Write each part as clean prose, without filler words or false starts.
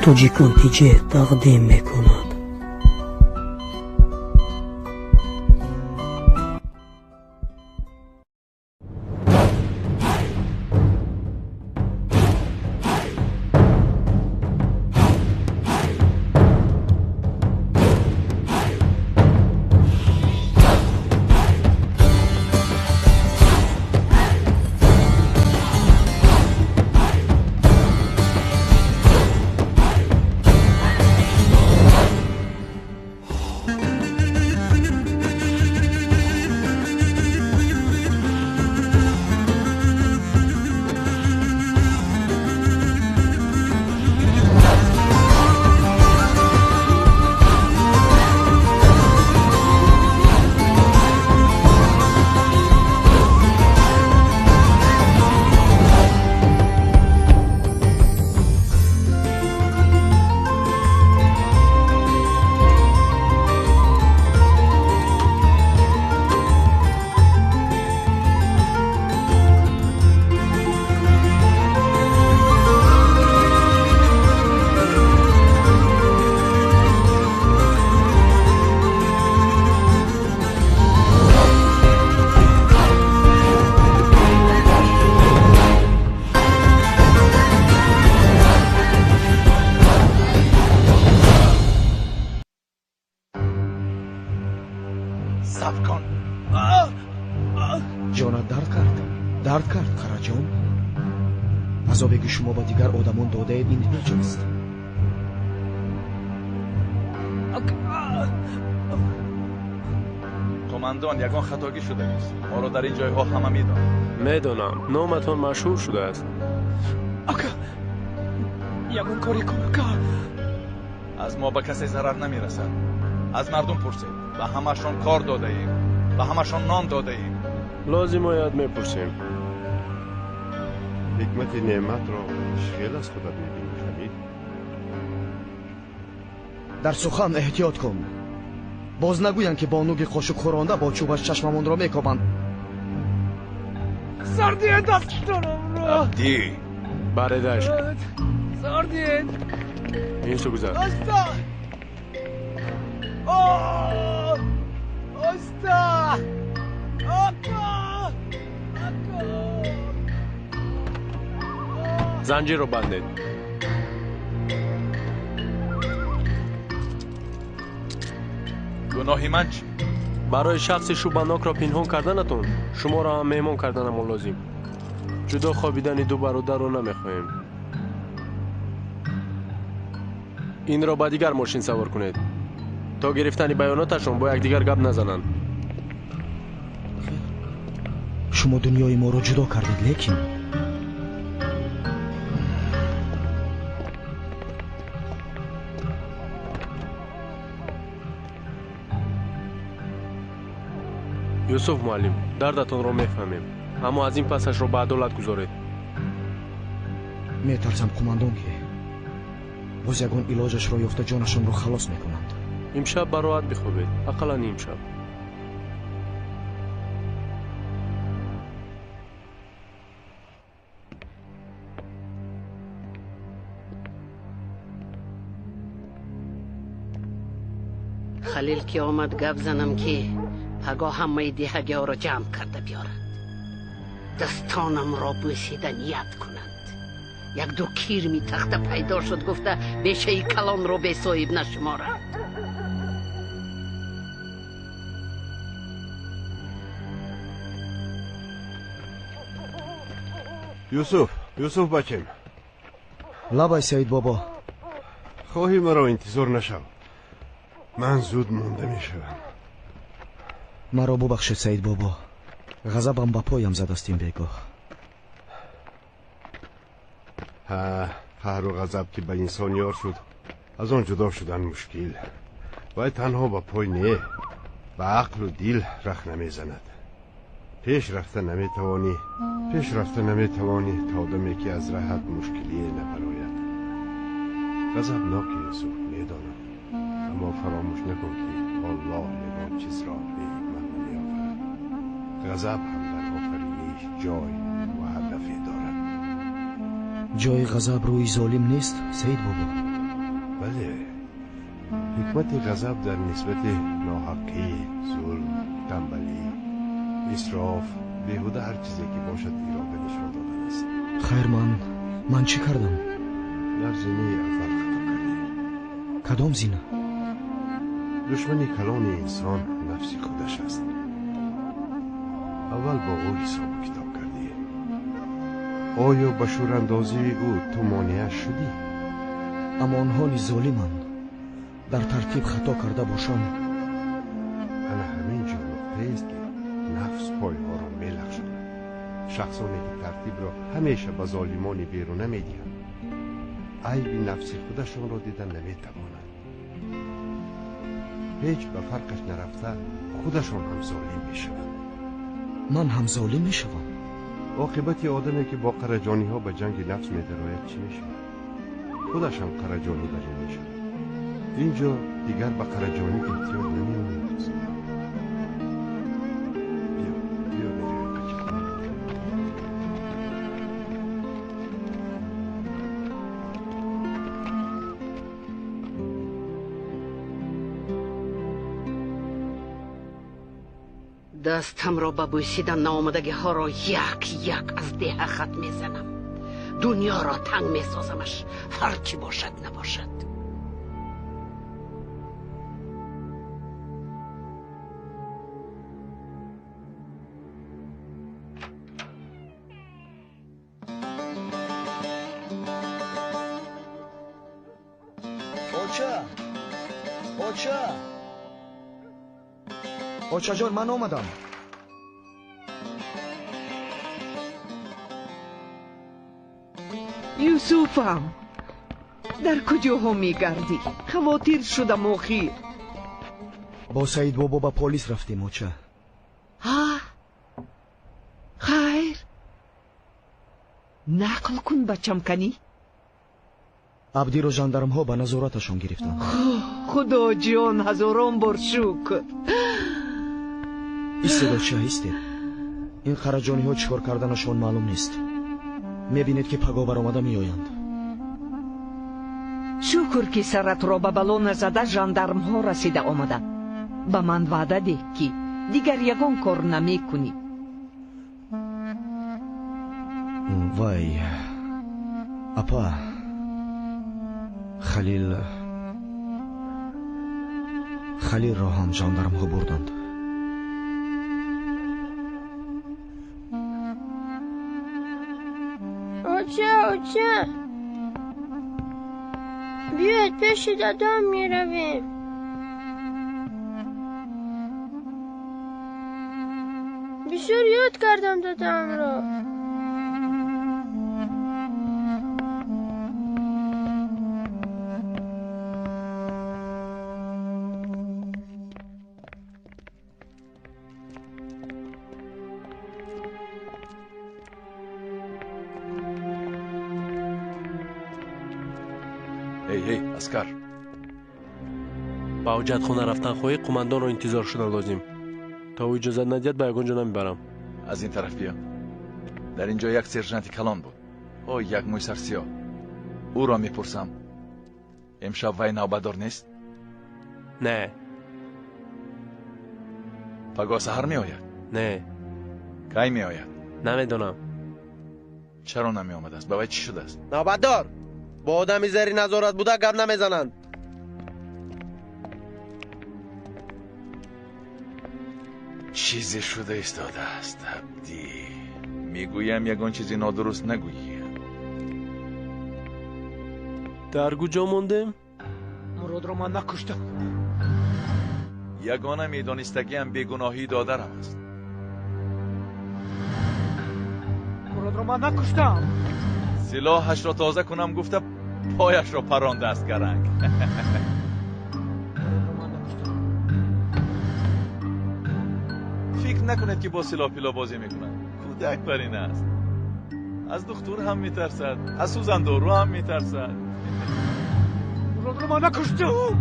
Тоҷикон ТҶ тақдим мекунад. Сабр кун. Ҷонат дард кард, дард кард, Қараҷон. Азобе ки шумо ба дигар одамон додаед, ин ҳеҷ аст. Қумандон, ягон хатогӣ шудагист. Моро дар ин ҷойҳо ҳама медонанд. Медонам, номатон машҳур шудааст. Ака, ягон коре кун, ака. Аз мо ба касе зарар намерасад. Аз мардум пурсед. Ба ҳамашон кор додаем, ба ҳамашон нон додаем. Лозим ояд, мепурсем. Ҳикмати неъматро хел аз худат мебинӣ, Халил. Дар сухан эҳтиёт кун. Боз нагӯянд, ки бо нуги қошуқ хӯронда бо чӯбаш чашмамонро мекобанд. Сардиед дастонамро. Абдӣ. Баредаш. Сардиед. Ин су гузар. Оста. Оста. Ака. Ака. Занҷирро бандед. Гуноҳи ман чӣ? Барои шахси шубанокро пинҳон карданатон шуморо ҳам меҳмон карданамон лозим. Ҷудо хобидани ду бародарро намехоҳем. Инро ба дигар мошин савор кунед. То гирифтани баёноташон бо якдигар гап назананд. Шумо дунёи моро ҷудо кардед, лекин Юсуф муаллим, дардатонро мефаҳмем, аммо аз ин пасашро ба адолат гузоред. Метарсам, қумандон, ки боз ягон илоҷашро ёфта ҷонашонро халос мекунанд. Имшаб бароҳат бихобед, ақаллан имшаб. Халил ки омад, гап занам, ки пагоҳ ҳамаи деҳагиҳоро ҷамъ карда биёрад. Дастонамро бӯсида ният кунанд. Як-ду кирми тахта пайдо шуд, гуфта бешаи калонро бесоҳиб нашуморанд. Юсуф, Юсуф бачем. Лабай, Саид бобо. Хоҳӣ маро интизор нашав. Ман зуд монда мешавам. Маро бубахшед, Саид бобо. Ғазабам ба поям задаст ин бегоҳ. Ҳа, қаҳру ғазаб ки ба инсон ёр шуд, аз он ҷудо шудан мушкил. Вай танҳо ба пой не, ба ақлу дил рах намезанад. Пеш рафта наметавонӣ, пеш рафта наметавонӣ то даме ки аз раҳат мушкилие набарояд. Ғазабноки Юсуф, медонам, аммо фаромӯш накун ки Аллоҳ ягон чизро беҳикмат намеофарад. Ғазаб ҳам дар офариниш ҷой ва ҳадафе дорад. Ҷои ғазаб рӯи золим нест, Саид бобо. Бале, ҳикмати ғазаб дар нисбати ноҳаққӣ, зулм, танбалӣ, исроф, беҳуда ҳар чизе ки бошад ирода нишон додан аст. Хайр, ман чӣ кардам? Дар зинаи аввал хато кардӣ. Кадом зина? Душмани калони инсон нафси худаш аст. Аввал бо ӯ ҳисобу китоб кардӣ. Оё ба шӯрандозии ӯ ту монеа шудӣ? Аммо онҳо низ золиманд. Дар тартиб хато карда бошам. Ана ҳамин ҷо нуқтаест, ки нафс пойҳоро мелағжонад. Шахсоне ки тартибро ҳамеша ба золимони беруна медиҳанд, айби нафси худашонро дида наметавонанд. Ҳеҷ ба фарқаш нарафта худашон ҳам золим мешаванд. Ман ҳам золим мешавам? Оқибати одаме ки бо қараҷониҳо ба ҷанги нафс медарояд чӣ мешавад? Худаш ҳам қараҷонӣ барин мешавад. Ин ҷо дигар ба қараҷонӣ эҳтиёҷ намемонад. Биё меравем, бача. Дастамро ба бӯсидан наомадагиҳоро як як аз деҳа хат мезанам. Дунёро танг месозамаш, ҳар чӣ бошад набошад. Оча! Оча! Очаҷон, ман омадам. Юсуфам, дар куҷоҳо мегардӣ? Хавотир шудам охир. Бо Саид бобо ба полис рафтем, оча. Ҳа, хайр, нақл кун, бачам, канӣ. Абдиро жандармҳо ба назораташон гирифтанд. Худоҷон, ҳазорон бор шукр. Истед, оча, истед. Ин қараҷониҳо чӣ кор карданашон маълум нест. Мебинед, ки пагоҳ баромада меоянд. Шукр, ки саратро ба бало назада жандармҳо расида омаданд. Ба ман ваъда деҳ, ки дигар ягон кор намекунӣ. Вай, апа, Халилро ҳам жандармҳо бурданд. Оча, оча, биёед пеши дадам меравем. Бисёр ёд кардам дадамро. Эй, аскар! Ба ҳоҷатхона рафтан хоҳӣ, қумандонро интизор шудан лозим. То ӯ иҷозат надиҳад, ба ягон ҷо намебарам. Аз ин тараф биё. Дар ин ҷо як сержанти калон буд. О, як мӯи сарсиёҳ. Ӯро мепурсам. Имшаб вай навбатдор нест? Не. Пагоҳ саҳар меояд? Не. Кай меояд? Намедонам. Чаро намеомадааст? Ба вай чӣ шудааст? Навбатдор! Бо одами зери назорат буда гап намезананд. Чизе шуда истодааст, Абдӣ. Мегӯям, ягон чизи нодуруст нагӯӣ. Дар куҷо мондем? Муродро ман накуштам. Ягона медонистагиам бегуноҳии додарам аст. Муродро ман накуштам. Силоҳашро тоза кунам гуфта пояшро парондааст гаранг. Фикр накунед, ки бо силоҳ-пило бозӣ мекунад. Кӯдак бар ин аст. Аз духтур ҳам метарсад, аз сӯзандору ҳам метарсад. Муродро ман накуштам.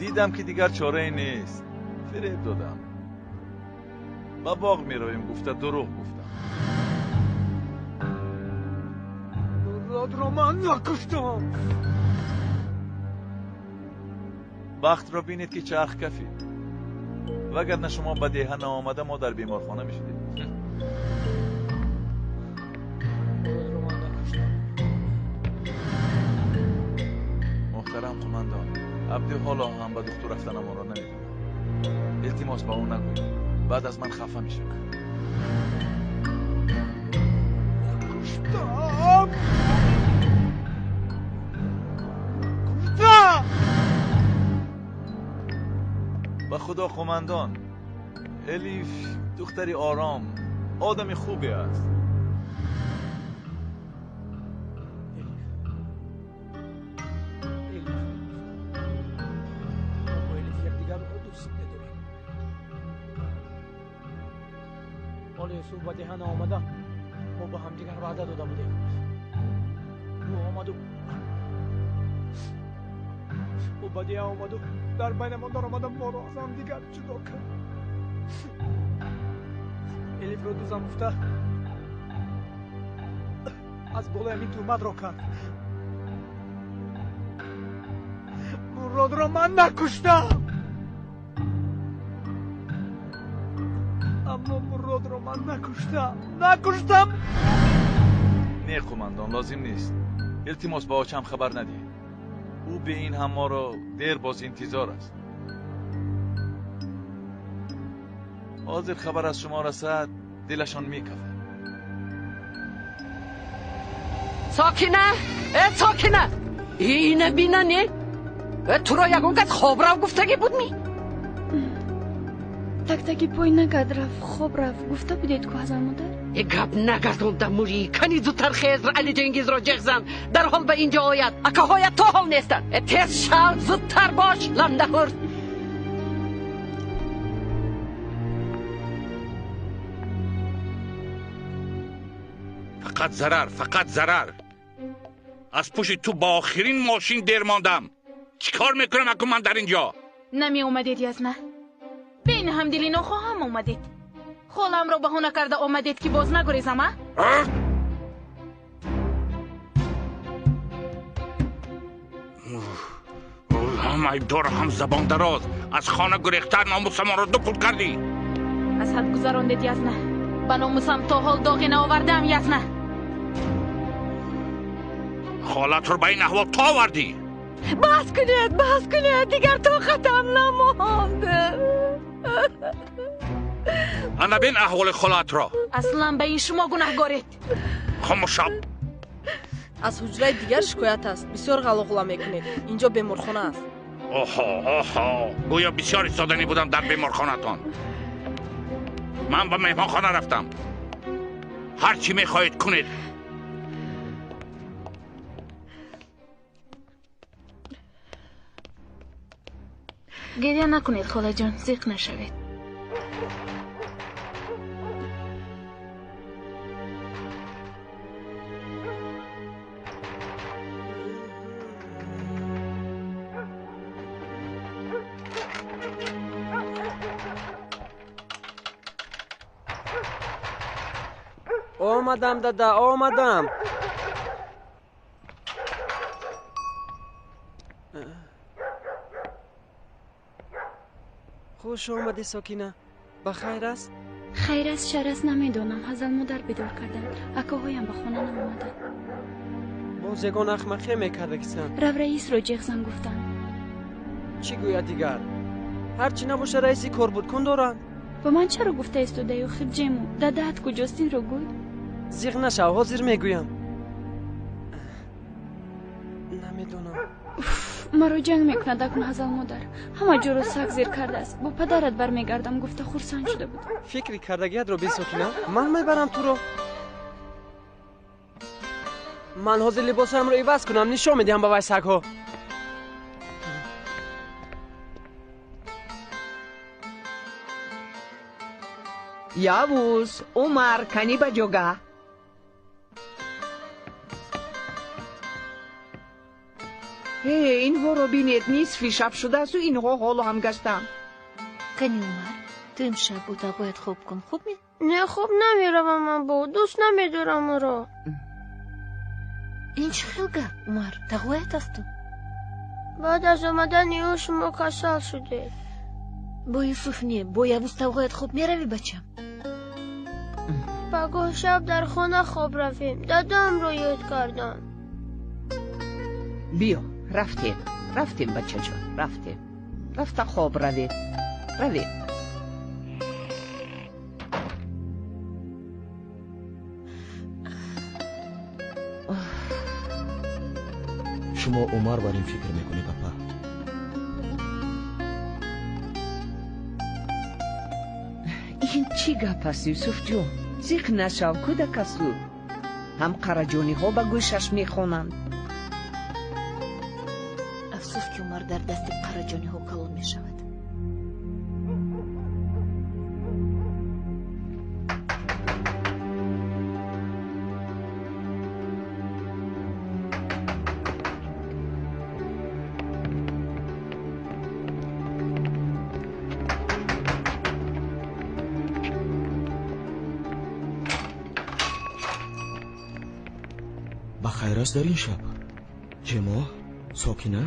Дидам, ки дигар чорае нест. Фиреб додам. Ба боғ меравем гуфта дурӯғ гуфтам. Муродро ман накуштам. Бахтро бинед, ки чарх кафид. Вагарна шумо ба деҳа наомада, мо дар беморхона мешудем. Муродро ман накуштам. Муҳтарам қумандон, Абдӣ ҳоло ҳам ба духтур рафтанамонро намедонад. Илтимос, ба ӯ нагӯед, баъд аз ман хафа мешавад. Накуштам. Куштам. Ба худо, қумандон, Элиф духтари ором, одами хубе аст. Элиф. Мо бо Элиф якдигарро дӯст медорем. Ҳоло Юсуф ба деҳа наомада, мо ба ҳамдигар ваъда дода будем. Ӯ омаду ӯ ба деҳа омаду дар байнамон даромада моро аз ҳамдигар ҷудо кард. Элифро дузан гуфта аз болои ҳамин туҳматро кард. Муродро ман накуштам, аммо Муродро ман накуштам, накуштам. Не, қумандон, лозим нест. Илтимос, ба очам хабар надиҳед. Ӯ бе ин ҳам моро дер боз интизор аст. Ҳозир хабар аз шумо расад, дилашон мекафад. Сокина, э Сокина, ина бина, не э, туро ягон кас хоб рав гуфтагӣ будми? Так-таки пой накард, рафт, хоб рафт гуфта будед ку, Ҳазал модар. Э, гап нагардонда мурӣ. Кани, зудтар хез, Али Ҷенгизро ҷеғ зан, дарҳол ба инҷо ояд. Акаҳоят то ҳол нестанд. Э, тез шав, зудтар бош, ландахӯр. Фақат зарар, фақат зарар. Аз пушти ту ба охирин мошин дер мондам. Чӣ кор мекунам акун ман дар ин ҷо? Намеомадед, Язна. Бин ҳамдили нохоҳам омадед. Холамро баҳона карда омадед, ки боз нагурезам, а? Ҳам айбдор, ҳам забондароз. Аз хона гурехта номусамонро ду пул кардӣ. Аз ҳад гузарондед, Язна. Ба номусам то ҳол доғе наовардаам, Язна. Холатро ба ин аҳвол то овардӣ. Бас кунед, бас кунед, дигар тоқатам намонд. Ана бин аҳволи холатро. Аслан ба ин шумо гунаҳгоред. Хомӯш шав. Аз ҳуҷраи дигар шикоят аст, бисёр ғалоғула мекунед. Инҷо беморхона аст. Оҳо, оҳо, гӯё бисёр истоданӣ будам дар беморхонатон. Ман ба меҳмонхона рафтам. Ҳар чӣ мехоҳед, кунед. Гиря накунед, холаҷон, зиқ нашавед. Омадам, дада, омадам. Хуш омадӣ, Сокина. Ба хайр аст? Хайр аст, шар аст, намедонам. Ҳазал модар бедор карданд. Акаҳоям ба хона наомаданд. Боз ягон ахмақе мекардагисан. Рав, раисро ҷеғ зан гуфтанд. Чӣ гӯяд дигар? Ҳарчи набоша, раиси кор буд, кун доранд. Ба ман чаро гуфта истодаю, хирҷему? Дадаат куҷост, инро гӯй. Зиғ нашав, ҳозир мегӯям. Намедонам. Маро ҷанг мекунад акун Ҳазал модар. Ҳама ҷоро саг зер кардааст. Бо падарат бармегардам гуфта хурсанд шуда буд. Фикри кардагиятро бин, Сокина. Ман мебарам туро. Ман ҳозир либосҳоямро иваз кунам, нишон медиҳам ба вай сагҳо. Явуз, Умар, кани ба ҷога. Э, инҳоро бинед, нисфи шаб шудаасту инҳо ҳоло ҳам гаштаанд. Кани, Умар, ту имшаб бо тағоят хоб кун, хуб ме? Не, хоб намеравам ман бо, дӯст намедорам ӯро. Ин чӣ хел гап, Умар? Тағоят асту? Баъд аз омадани ӯ шумо касал шудед. Бо Юсуф не, бо Явуз тағоят хоб меравӣ, бачам? Пагоҳ шаб дар хона хоб равем. Дадамро ёд кардам. Биё, рафтем, рафтем, бачаҷон, рафтем. Рафта хоб равед, равед. Шумо Умар бар ин фикр мекунед, апа? Ин чӣ гап аст, Юсуфҷон? Зиқ нашав, кӯдак асту. Ҳам қараҷониҳо ба гӯшаш мехонанд. Афсӯс, ки Умар дар дасти қараҷониҳо калон мешавад. Ба хайр аст дар ин шаб? Ҷемо, Сокина,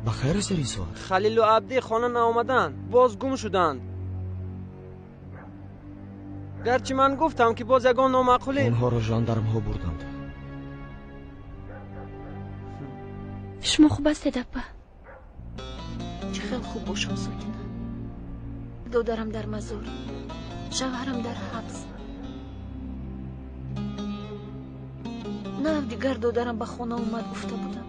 ба хайр аст дар ин соат? Халилу Абдӣ хона наомаданд, боз гум шуданд. Гарчи ман гуфтам, ки боз ягон номаъқулӣ. Онҳоро жандармҳо бурданд. Шумо хуб ҳастед, апа? Чӣ хел хуб бошам, Сокина? Додарам дар мазор, шавҳарам дар ҳабс. Нав дигар додарам ба хона омад гуфта будам.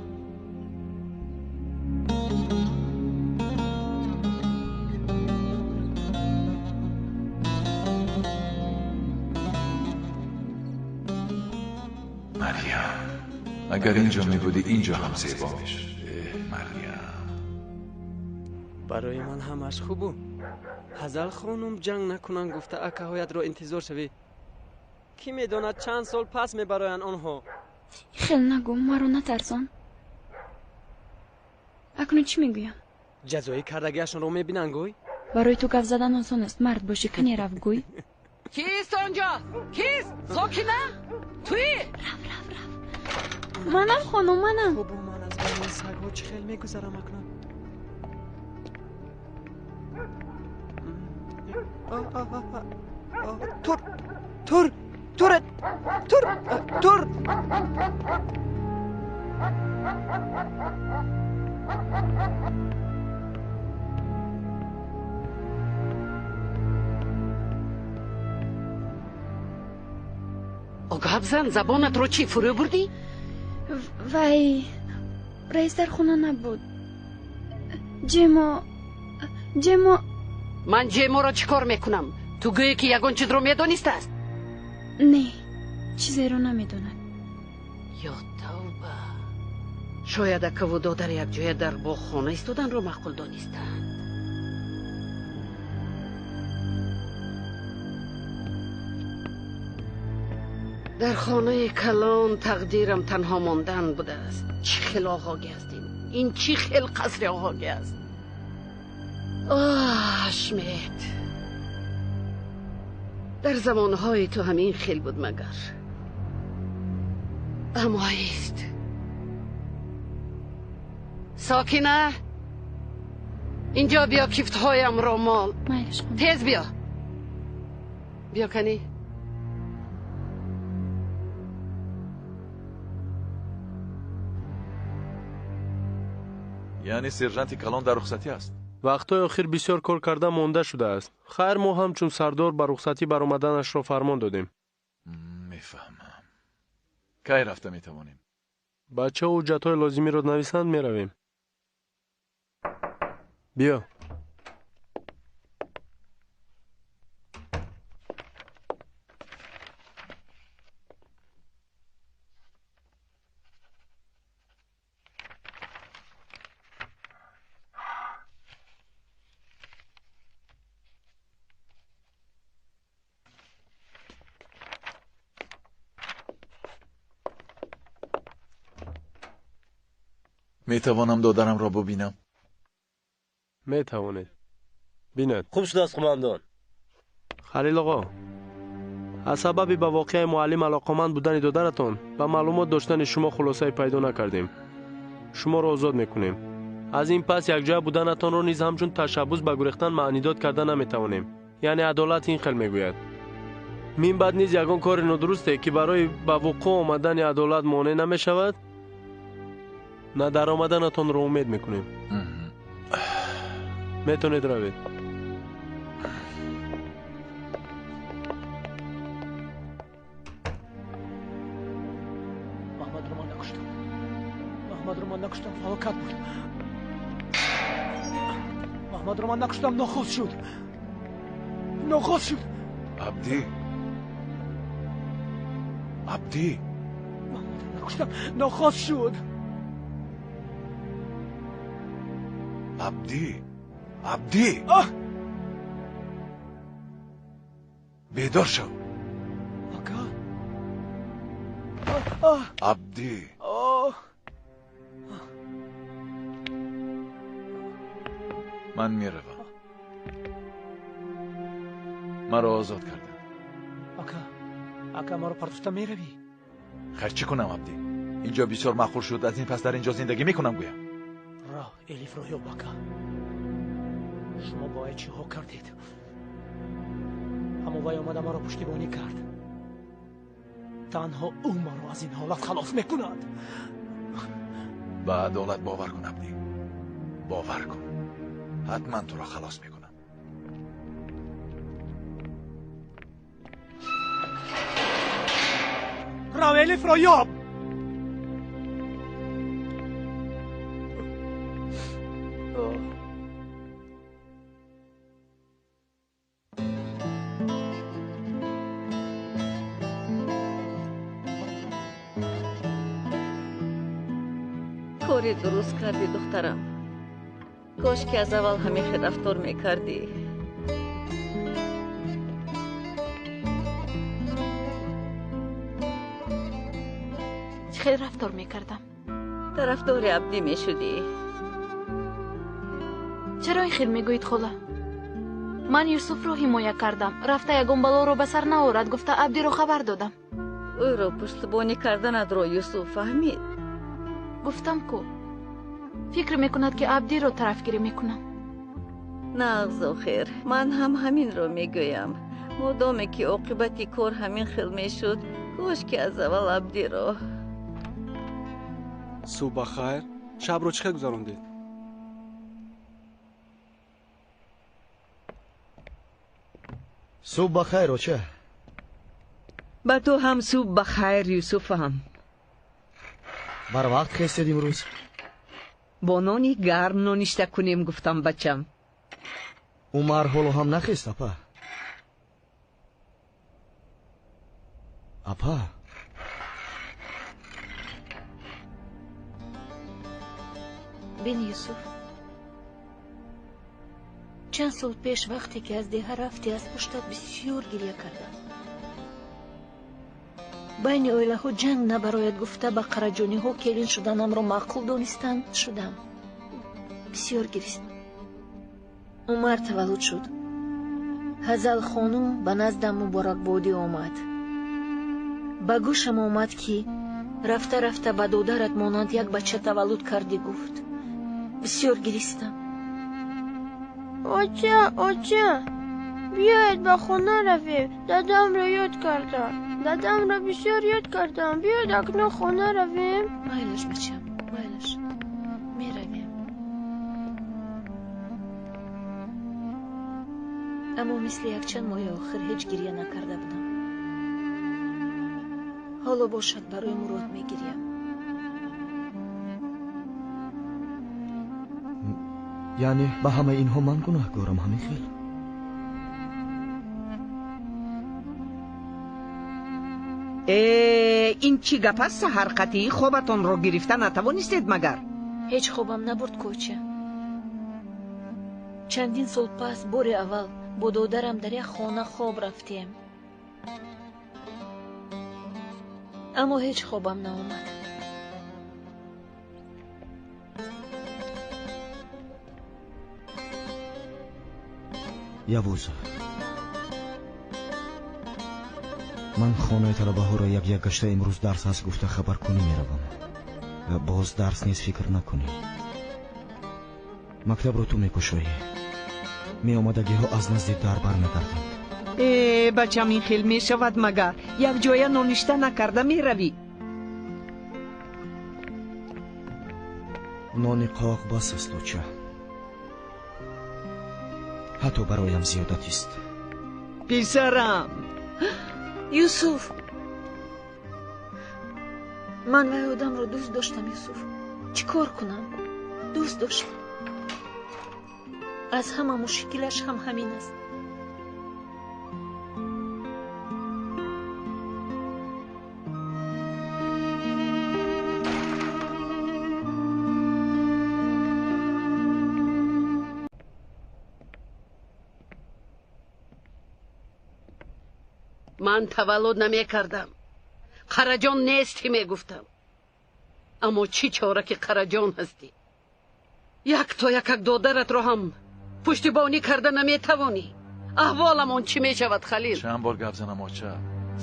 Марьям, агар инҷо мебудӣ, инҷо ҳам зебо мешуд. Марьям. Барои ман ҳамаш хубу. Ҳазал хонум ҷанг накунанд гуфта акаҳоятро интизор шавӣ. Кӣ медонад чанд сол пас мебароянд онҳо? Хел нагӯ, маро натарсон. Акнун чӣ мегӯям? Ҷазои кардагиашонро мебинанд, гӯй? Барои ту гап задан осон аст. Мард бошӣ, кане рав, гӯй. Кист онҷо? Кист? Сокина? Туӣ? Рав, рав, рав. Манам, хонум, манам. Хубу ман аз байни сагҳо чӣ хел мегузарам акнун? Тур, тур, тур, тур, тур. Огаҳ зан, забонатро чӣ фурӯ бурдӣ? Вай, раис дар хона набуд. Ҷемо, Ҷемо. Ман Ҷеморо чӣ кор мекунам? Ту гӯе ки ягон чизро медонистааст? Не, чизеро намедонад. Ё тавба! Шояд акаву додар якҷоя дар боғхона истоданро маъқул донистанд. Дар хонаи калон тақдирам танҳо мондан будааст. Чӣ хел оғогӣ аст ин? Ин чӣ хел қасри оғогӣ аст? Оҳ, Ашмед! Дар замонҳои ту ҳамин хел буд магар? Аммо ист. Сокина, инҷо биё, кифтҳоямро мол. Тез биё. Биё кани. Яъне сержанти калон дар рухсатӣ аст? Вақтҳои охир бисёр кор карда монда шудааст. Хайр, мо ҳамчун сардор ба рухсатӣ баромаданашро фармон додем. Мефаҳмам. Кай рафта метавонем? Бачаҳо ҳуҷҷатҳои лозимиро нависанд, меравем. Биё. Метавонам додарамро бубинам? Метавонед. Бинед. Хуб шудааст, қумандон. Халил оғо, Аз сабаби ба воқеаи муаллим алоқаманд будани додаратон ба маълумот доштани шумо хулосае пайдо накардем. Шуморо озод мекунем. Аз ин пас якҷоя буданатонро низ ҳамчун ташаббус ба гурехтан маънидод карда наметавонем. Яъне адолат ин хел мегӯяд. Мин баъд низ ягон кори нодурусте, ки барои ба вуқӯъ омадани адолат монеъ намешавад, на дар омаданатонро умед мекунем. Метавонед равед. Маҳмадро ман накуштам. Маҳмадро ман накуштам, фалокат буд. Маҳмадро ман накуштам, нохост шуд. Нохост шуд. Абдӣ, Абдӣ, Маҳмадро накуштам, нохост шуд. Абдӣ, Абдӣ, бедор шав. Ака, Абдӣ, ман меравам. Маро озод карданд. Ака, ака, маро партофта меравӣ? Хайр, чӣ кунам, Абдӣ? Инҷо бисёр маъқул шуд, аз ин пас дар инҷо зиндагӣ мекунам, гӯям. Рав, Элифро ёб, ака. Шумо бояд чиҳо кардед? Аммо вай омада маро пуштибонӣ кард. Танҳо ӯ маро аз ин ҳолат халос мекунад. Ба адолат бовар кун, Абдӣ, бовар кун. Ҳатман туро халос мекунам. Рав, Элифро ёб! Кори дуруст кардӣ, духтарам. Кош ки аз аввал ҳамин хел рафтор мекардӣ. Чӣ хел рафтор мекардам? Тарафдори Абдӣ мешудӣ. Чаро ин хел мегӯед, хола? Ман Юсуфро ҳимоя кардам. Рафта ягон балоро ба сар наорад, гуфта Абдиро хабар додам. Ӯро пуштибонӣ карданатро Юсуф фаҳмид. Гуфтам ку, фикр мекунад, ки Абдиро тарафгирӣ мекунам. Нағз, охир, ман ҳам ҳаминро мегӯям. Модоме ки оқибати кор ҳамин хел мешуд, кош ки аз аввал Абдиро. Субҳ ба хайр. Шабро чӣ хел гузарондед? Субҳ ба хайр, оча. Ба ту ҳам субҳ ба хайр, Юсуфам. Барвақт хестед имрӯз? Бо нони гарм ноништа кунем, гуфтам, бачам. Умар ҳоло ҳам нахест, апа? Апа, бин, Юсуф, чанд сол пеш вақте ки аз деҳа рафтӣ, аз пуштат бисёр гиря кардам. Байни оилаҳо ҷанг набарояд гуфта, ба қараҷониҳо келин шуданамро маъқул донистан шудам. Бисёр гирист. Умар таваллуд шуд. Ҳазал хонум ба наздам муборакбодӣ омад. Ба гӯшам омад, ки рафта рафта ба додарат монанд як бача таваллуд кардӣ, гуфт. Бисёр гиристам. Оча, оча, биёед ба хона равем. Дадамро ёд кардам. Дадамро бисёр ёд кардам. Биёед акнун хона равем. Майлаш, бачам, майлаш, меравем. Аммо мисли якчанд моҳи охир ҳеҷ гиря накарда будам. Ҳоло бошад, барои Мурод мегирям. Яъне ба ҳамаи инҳо ман гунаҳкорам, ҳамин хел? Э, ин чӣ гап аст? Саҳар қатъии хобатонро гирифта натавонистед магар? Ҳеҷ хобам набурд, коча. Чандин сол пас бори аввал бо додарам дар як хона хоб рафтем, аммо ҳеҷ хобам наомад. Явуз, Ман хонаи талабаҳоро як-як гашта имрӯз дарс аст гуфта хабаркунӣ меравам. Боз дарс нест, фикр накунӣ. Мактабро ту мекушоӣ. Меомадагиҳо аз назди дар бармегарданд. Э, бачам, ин хел мешавад магар? Якҷоя ноништа накарда меравӣ? Нони қоқ бас аст, оча. Ҳатто бароям зиёдатист. Писарам! Юсуф, ман вай одамро дӯст доштам. Юсуф, чӣ кор кунам? Дӯст доштам. Аз ҳама мушкилаш ҳам ҳамин аст. Ман таваллуд намекардам, Қараҷон нестӣ мегуфтам. Аммо чӣ чора ки Қараҷон ҳастӣ? Як то якак додаратро ҳам пуштибонӣ карда наметавонӣ. Аҳволамон чӣ мешавад, Халил? Чанд бор гап занам, оча,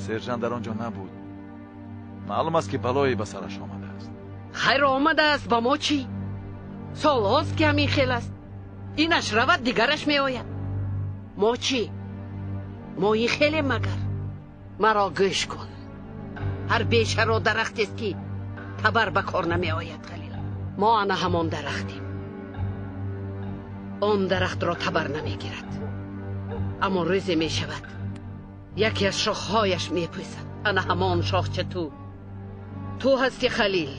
сержант дар он ҷо набуд. Маълум аст, ки балое ба сараш омадааст. Хайр, омадааст, ба мо чӣ? Солҳост, ки ҳамин хел аст. Инаш равад, дигараш меояд. Мо чӣ? Мо ин хелем магар? Маро гӯш кун. Ҳар бешаро дарахтест, ки табар ба кор намеояд, Халил. Мо ана ҳамон дарахтем. Он дарахтро табар намегирад, аммо рӯзе мешавад, яке аз шохҳояш мепӯсад. Ана ҳамон шохча ту ҳасти, Халил.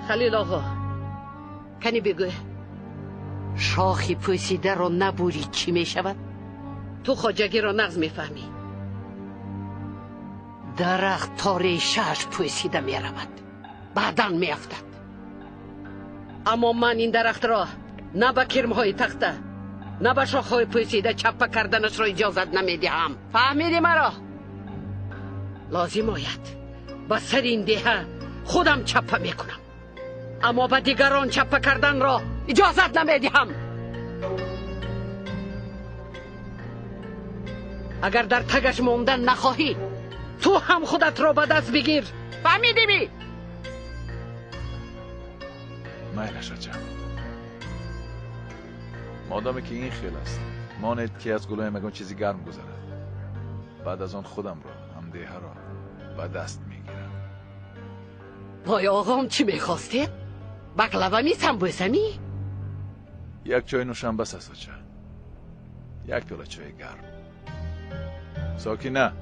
Халил оғо, кани бигӯ, шохи пӯсидаро набурӣ, чӣ мешавад? Ту хоҷагиро нағз мефаҳмӣ. Дарахт то решааш пӯсида меравад, баъдан меафтад. Аммо ман ин дарахтро на ба кирмҳои тахта, на ба шохҳои пӯсида чаппа карданашро иҷозат намедиҳам. Фаҳмидӣ маро? Лозим ояд, ба сари ин деҳа худам чаппа мекунам, аммо ба дигарон чаппа карданро иҷозат намедиҳам. Агар дар тагаш мондан нахоҳӣ, ту ҳам худатро ба даст бигир. Фаҳмидӣ ми? Майлаш, ача. Модоме ки ин хел аст, монед ки аз гулоям ягон чизи гарм гузарад. Баъд аз он худамро ҳам деҳаро ба даст мегирам. Вой, оғом, чӣ мехостед? Баклавами, самбӯсами? Як чой нӯшам бас аст, оча. Як пиёла чои гарм. Сокина.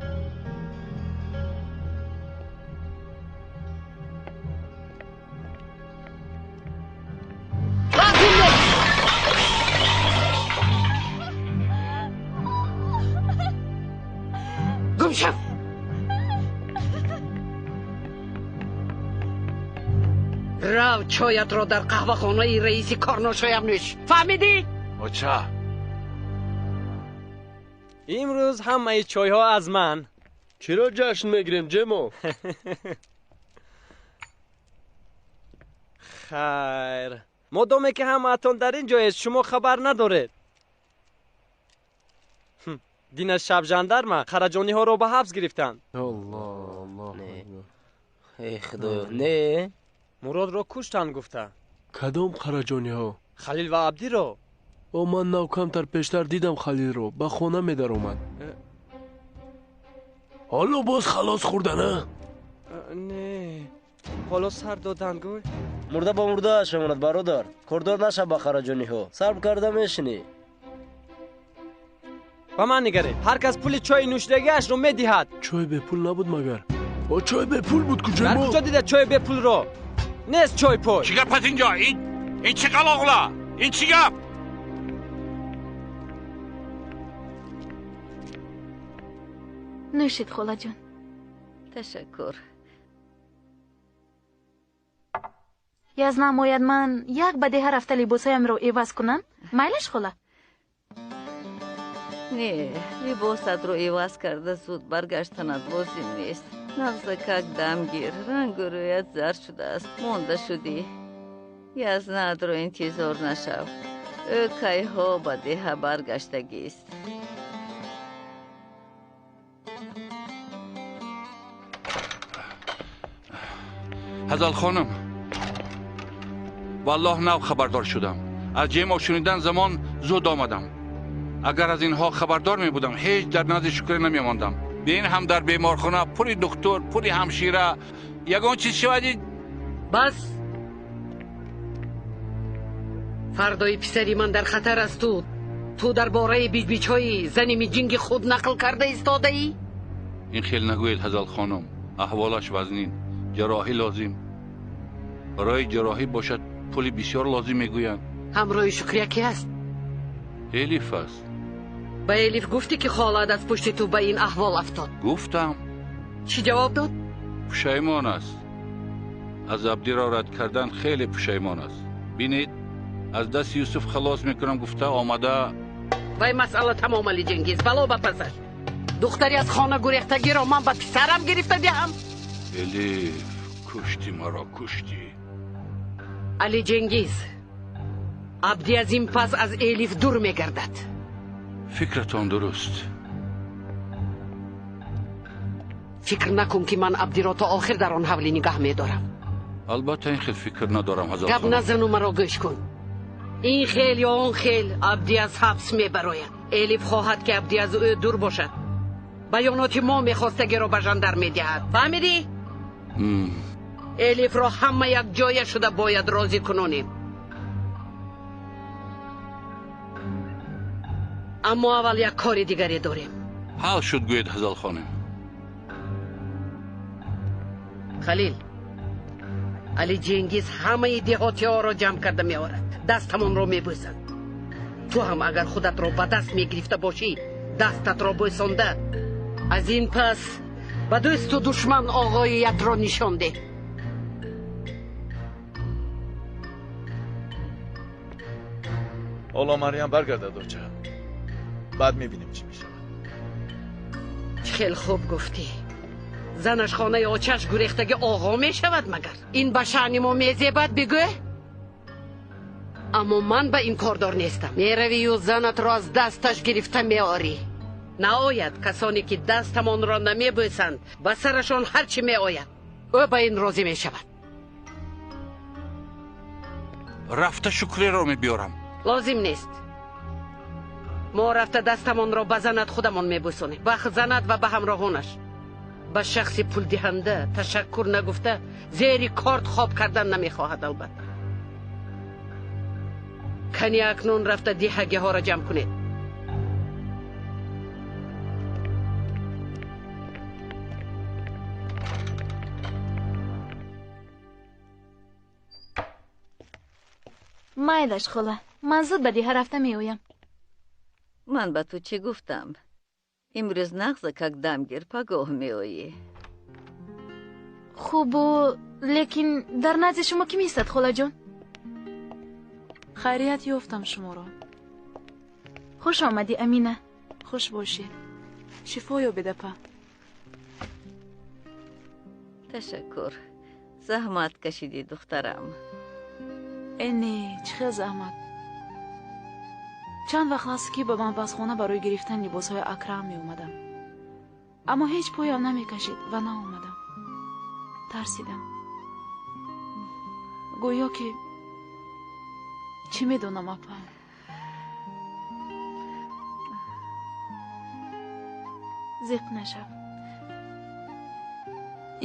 Лозим нест. Гум шав. Рав, чоятро дар қаҳвахонаи раиси корношоям нӯш. Фаҳмидӣ? Оча. Имрӯз ҳамаи чойҳо аз ман. Чиро ҷашн мегирем, Ҷемо? Хайр, модоме ки ҳамаатон дар ин ҷоест, шумо хабар надоред. Дина шаб жандарма Қараҷониҳоро ба ҳабс гирифтанд. Аллоҳ, Аллоҳ. Э, худоё, не? Муродро куштанд гуфта. Кадом Қараҷониҳо? Халил ва Абдиро. О, ман нав камтар пештар дидам Халилро, ба хона медаромад. Ҳоло боз халос хӯрдан, а? Не, ҳоло сар доданд, гӯй. Мурда ба мурдааш мемонад, бародар. Кордор нашав ба Қараҷониҳо. Сарб карда мешинӣ. Ба ман нигаред, ҳар кас пули чойи нӯшидагиашро медиҳад. Чой бепул набуд магар? О, чой бепул буд, куҷо? Дар куҷо дида чойи бепулро? Нест чой пой. Чӣ гап аст инҷо? Ин чӣ қалоғла? Ин чӣ гап? Нӯшед, холаҷон. Ташаккур. Язнам ояд, ман як ба деҳа рафта либосҳоямро иваз кунам? Майлаш, хола? Не, либосатро иваз карда зуд баргаштанат лозим нест. Нағзакак дам гир, рангу рӯят зард шудааст, монда шудӣ. Язнатро интизор нашав. Ӯ кайҳо ба деҳа баргаштагист. Ҳазал хонум, валлоҳ нав хабардор шудам. Аз ҷемо шунидан замон зуд омадам. Агар аз инҳо хабардор мебудам, ҳеҷ дар назди Шукрия намемондам. Ин ҳам дар беморхона пури духтур, пури ҳамшира, ягон чиз шавад. Бас, фардои писари ман дар хатар асту ту дар бораи биҷбиҷҳои зани миҷинги худ нақл карда истодаӣ? Ин хел нагӯед, Ҳазал хонум, аҳволаш вазнин, ҷарроҳӣ лозим. Барои ҷарроҳӣ бошад пули бисёр лозим мегӯянд. Ҳамроҳи Шукрия ки аст? Элиф аст. Ба Элиф гуфтӣ ки холаат аз пушти ту ба ин аҳвол афтод? Гуфтам. Чӣ ҷавоб дод? Пушаймон аст. Аз Абдиро рад кардан хеле пушаймон аст. Бинед, аз дасти Юсуф халос мекунам гуфта омада. Вай масъала тамом, Али Ҷенгиз, бало ба пасаш. Духтари аз хона гурехтагиро ман ба писарам гирифта диҳам? Элиф, кушти маро, кушти. Али Ҷенгиз, Абди аз ин пас аз Элиф дур мегардад. Фикратон дуруст. Фикр накун ки ман Абдиро то охир дар он ҳавлӣ нигаҳ медорам. Албатта ин хел фикр надорам, Ҳазал Гап хонум. назану маро гӯш кун. Ин хел ё он хел Абди аз ҳабс мебарояд. Элиф хоҳад ки Абди аз ӯ дур бошад. Баёноти мо мехостагиро ба жандар медиҳад. Фаҳмидӣ? Элифро ҳама якҷоя шуда бояд розӣ кунонем. Аммо аввал як кори дигаре дорем. Ҳал шуд, гӯед, Ҳазал хонум. Халил, Али Ҷенгиз ҳамаи деҳотиҳоро ҷамъ карда меорад. Дастамонро мебӯсанд. Ту ҳам агар худатро ба даст мегирифта бошӣ, дастатро бӯсонда, аз ин пас ба дӯсту душман оғоиятро нишон деҳ. Ҳоло Марьям баргардад, оча. Баъд мебинем чӣ мешавад. Чӣ хел хуб гуфтӣ. Занаш хонаи очаш гурехтаги оғо мешавад магар? Ин ба шаъни мо мезебад, бигӯ? Аммо ман ба ин кордор нестам. Меравию занатро аз дасташ гирифта меорӣ. Наояд касоне ки дастамонро намебӯсанд, ба сарашон ҳар чӣ меояд. Ӯ ба ин розӣ мешавад. Рафта Шукриро мебиёрам. Лозим нест. Мо рафта дастамонро ба занат худамон мебӯсонем. Ба занат ва ба ҳамроҳонаш. Ба шахси пулдиҳанда ташаккур нагуфта зери корт хоб кардан намехоҳад албатта. Кани акнун рафта диҳагиҳоро ҷамъ кунед. Майлаш, хола, ман зуд ба деҳа рафта меоям. Ман ба ту чӣ гуфтам? Имрӯз нағза как дамгир, пагоҳ меоӣ. Хубу, лекин дар назди шумо кӣ меистад, холаҷон? Хайрият ёфтам шуморо. Хуш омадӣ, Амина. Хуш бошӣ. Шифо ёбед, апа. Ташаккур. Заҳмат кашидӣ, духтарам. Э не, чӣ хел заҳмат. Чанд вақт аст ки ба манбазхона барои гирифтани либосҳои Акрам меомадам. Аммо ҳеҷ поям намекашид ва наомадам. Тарсидам. Гӯё ки чӣ медонам, апа. Зиқ нашав.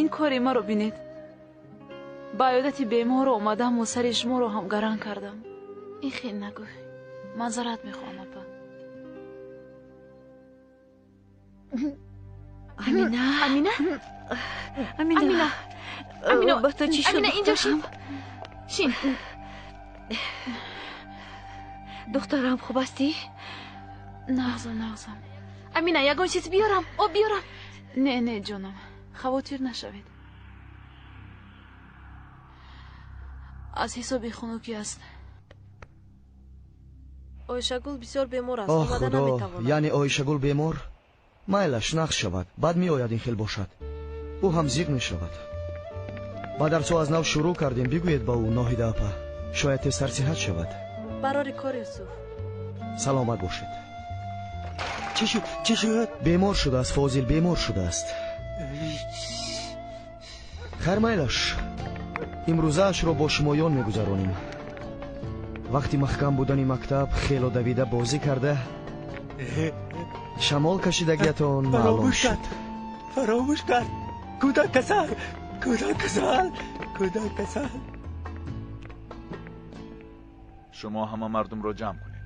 Ин кори маро бинед. Ба аёдати беморро омадаму сари шуморо ҳам гаран кардам. Ин хел нагӯй. Маъзарат мехоҳам, апа. Амина, Амина, Амина, Амина, Амина, ба ту чӣ шуд? Амина, инҷо шин. Шин. Духтарам, хуб ҳастӣ? Нағзам, нағзам. Амина, ягон чиз биёрам? Об биёрам? Не, не, ҷонам, хавотир нашавед. Аз ҳисоби хунукӣ аст. Оишагул бисёр бемор аст. Оҳ омада худо, наметавонад. Яъне Оишагул бемор? Майлаш, нағз шавад, баъд меояд, ин хел бошад. Ӯ ҳам зиқ мешавад. Ба дарсҳо аз нав шурӯъ кардем, бигӯед ба ӯ, Ноҳида апа. Шояд тезтар сиҳат шавад. Барори кор, Юсуф. Саломат бошед. Чӣ шуд? Чӣ шуд? Бемор шудааст, Фозил, бемор шудааст. Хайр, майлаш, имрӯзаашро бо шумоён мегузаронем. Вақти маҳкам будани мактаб хело давида бозӣ карда, шамол кашидагиятон маълум шуд. Фаромӯш кард. Кӯдак касал, кӯдак касал, кӯдак касал. Шумо ҳама мардумро ҷамъ кунед,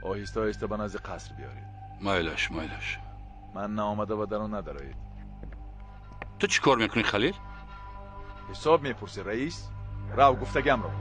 оҳиста оҳиста ба назди қаср биёред. Майлаш, майлаш. Ман наомада ба дарун надароед. Ту чӣ кор мекунӣ, Халил? Ҳисоб мепурсӣ, раис. Рав, гуфтагиамро.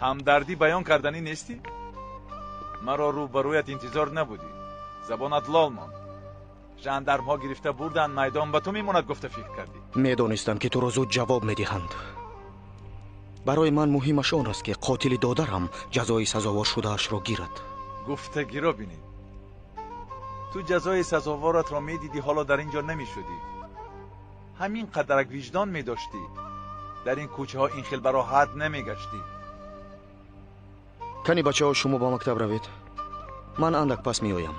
Ҳамдардӣ баён карданӣ нестӣ? Маро рӯ ба рӯят интизор набудӣ. Забонат лол монд. Жандармҳо гирифта бурданд, майдон ба ту мемонад гуфта фикр кардӣ. Медонистам, ки туро зуд ҷавоб медиҳанд. Барои ман муҳимаш он аст, ки қотили додарам ҷазои сазовор шудаашро гирад. Гуфтагиро бинед. Ту ҷазои сазоворатро медидӣ, ҳоло дар ин ҷо намешудӣ. Ҳамин қадарак виҷдон медоштӣ, дар ин кӯчаҳо ин хел бароҳат намегаштӣ. Кани бачаҳо, шумо ба мактаб равед, ман андак пас меоям.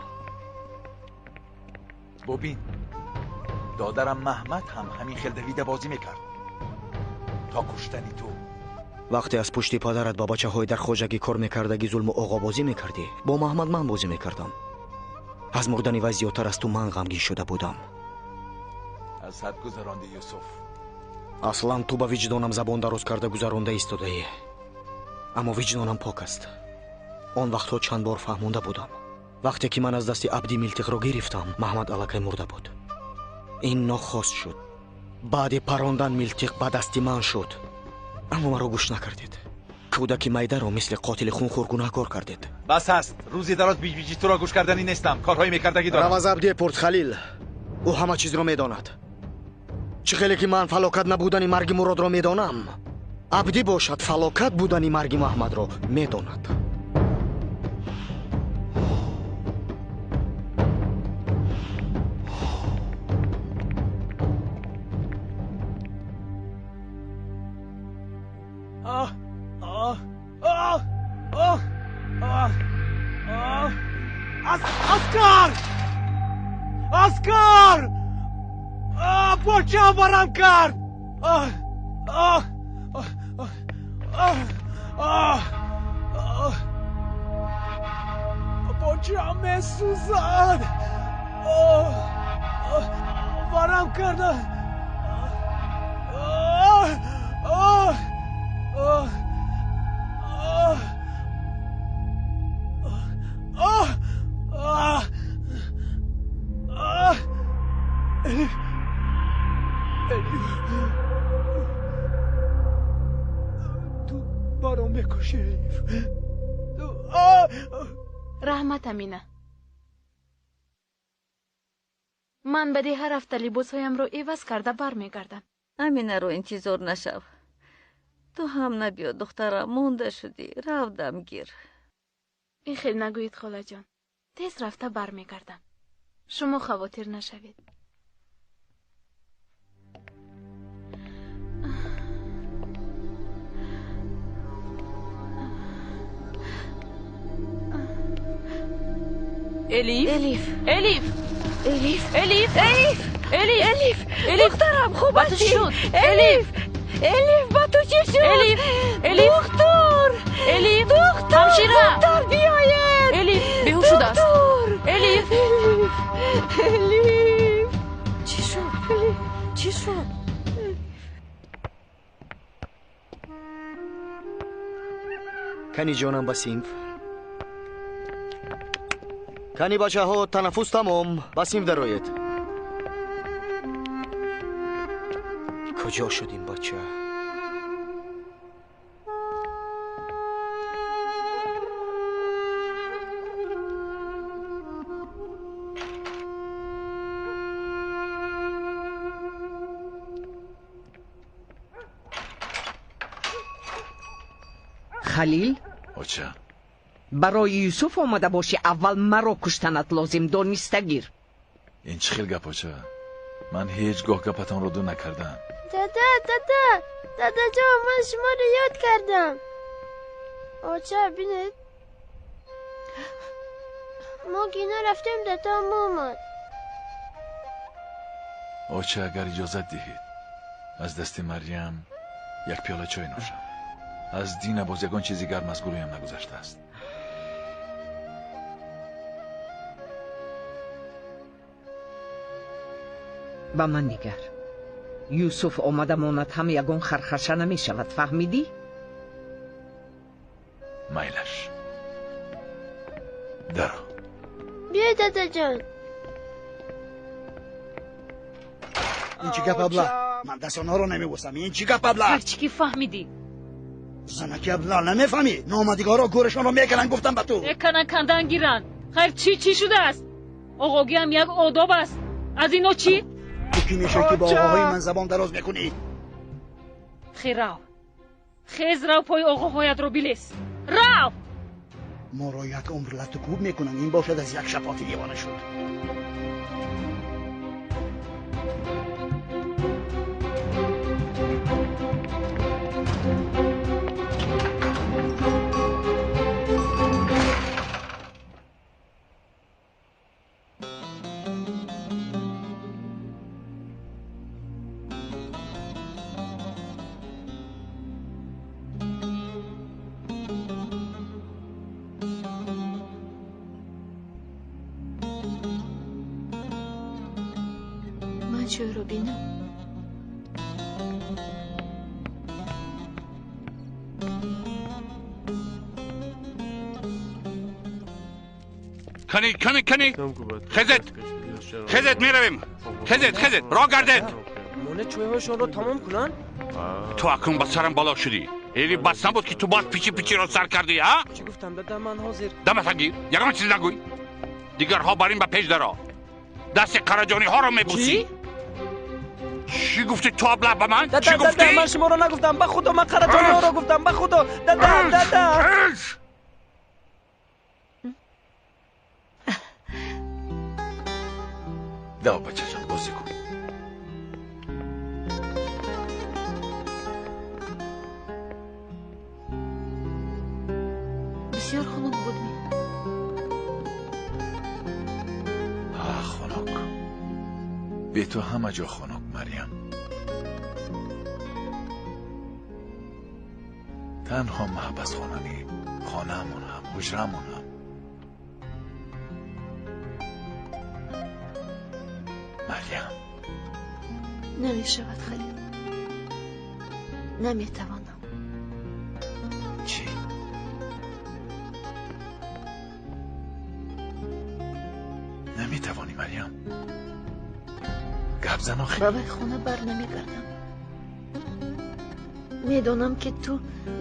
Бубин, додарам Маҳмад ҳам ҳамин хел давида бозӣ мекард то куштани ту. Вақте аз пушти падарат ба бачаҳои дар хоҷагӣ кор мекардагӣ зулму оғобозӣ мекардӣ, бо Маҳмад ман бозӣ мекардам. Аз мурдани вай зиёдтар аз ту ман ғамгин шуда будам. Аз ҳад гузаронди, Юсуф. Аслан ту ба виҷдонам забон дароз карда гузаронда истодаӣ, аммо виҷдонам пок аст. Он вақтҳо чанд бор фаҳмонда будам. Вақте ки ман аз дасти Абди милтиқро гирифтам, Маҳмад аллакай мурда буд. Ин нохост шуд. Баъди парондан милтиқ ба дасти ман шуд, аммо маро гӯш накардед. Кӯдаки майдаро мисли қотили хунхӯр гунаҳкор кардед. Бас аст. Рӯзи дароз биҷбиҷи туро гӯш карданӣ нестам. Корҳои мекардагӣ дорам. Рав аз Абдие пурс, Халил. Ӯ ҳама чизро медонад. Чӣ хеле ки ман фалокат набудани марги Муродро медонам, Абдӣ бошад фалокат будани марги Маҳмадро медонад. Аскар! Аскар! Поча барам кард! Поча месӯзад! Барам карда! Элиф, Элиф, ту маро мекушӣ, Элиф. Раҳмат, Амина. Ман ба деҳа рафта либосҳоямро иваз карда бармегардам. Аминаро интизор нашав. Ту ҳам набиё, духтарам, монда шудӣ, рав дамгир. Ин хел нагӯед, холаҷон. Тез рафта бармегардам. Шумо хавотир нашавед. Элиф, Элиф, Элиф, Элиф, Элиф, Элиф, Элиф, Элиф, Элиф, духтарам, хуб ба ту ҳастӣ? чӣ шуд? Элиф, Элиф, ба ту чӣ шуд? Элиф, Элиф, духтур, Элиф, духтур, ҳамшира, зудтар биёед. Элиф беҳуш шудааст. Духтур, Элиф, Элиф, Элиф, чӣ шуд? Элиф, чӣ шуд? Кани ҷонам, ба синф. Кани бачаҳо, танаффус тамом, ба синф дароед. Куҷо шуд ин бача? Халил? Оча. Барои Юсуф омада бошӣ, аввал маро куштанат лозим, дониста гир. Ин чӣ хел гап, оча? Ман ҳеҷ гоҳ гапатонро ду накардам. Дада, дада, дадаҷон, ман шуморо ёд кардам. Оча, бинед. Мо кино рафтем, дадам омад. Оча, агар иҷозат диҳед, аз дасти Марьям як пиёла чой нӯшам. Аз дина боз ягон чизи гарм аз гулӯям нагузаштааст. Ба ман нигар. Юсуф омада монад ҳам ягон хархаша намешавад, фаҳмидӣ? Майлаш. Даро. Биё, дадаҷон. Ин чӣ гап, абла? Ман дасти онҳоро намебусам. Ин чӣ гап, абла? Ҳарчи ки фаҳмидӣ. Занаки абла, намефаҳмӣ? Номадигарҳо гӯрашонро мекунанд, гуфтам ба ту. Мекунанд, кандан гиранд. Хайр, чӣ чӣ шудааст? Оғогиам як одоб аст. Аз ино чӣ? Ту кӣ мешавӣ, ки бо оғоҳои ман забон дароз мекунӣ? Хез рав. Хез рав, пои оғоҳоятро билес. Рав! Моро як умр латту кӯб мекунанд. Ин бошад аз як шапоти девона шуд. Чойро бинам. Кани, кани, кани, хезет, хезет, меравем. Хезет, хезет, роҳ гардед. Моне чойҳояшонро тамом кунанд? Ту акнун ба сарам бало шудӣ. Эли бас набуд, ки ту боз пичи пичиро сар кардӣ, а? Чӣ гуфтам, дада, ман ҳозир. Дамата гир, ягон чиз нагӯй. Дигарҳо бар ин ба пеш даро. Дасти қараҷониҳоро мебусӣ. Чӣ гуфтӣ ту, абла, ба ман? Чӣ гуфтӣ? Ман шуморо нагуфтам, ба худо, ман қараҷониҳоро гуфтам, ба худо, дада, дада. Даво, бачаҷон, бозӣ кун. Бисёр хунук будми? Ҳа, хунук. Бе ту ҳама ҷо хунук, Марьям. Танҳо маҳбасхона не, хонаамон ҳам, ҳуҷраамон ҳам. Марьям. Намешавад, Халил. Наметавонам. Чӣ? Наметавонӣ, Марьям? Гап зан охир. Ба вай хона бар намегардам. Медонам, ки ту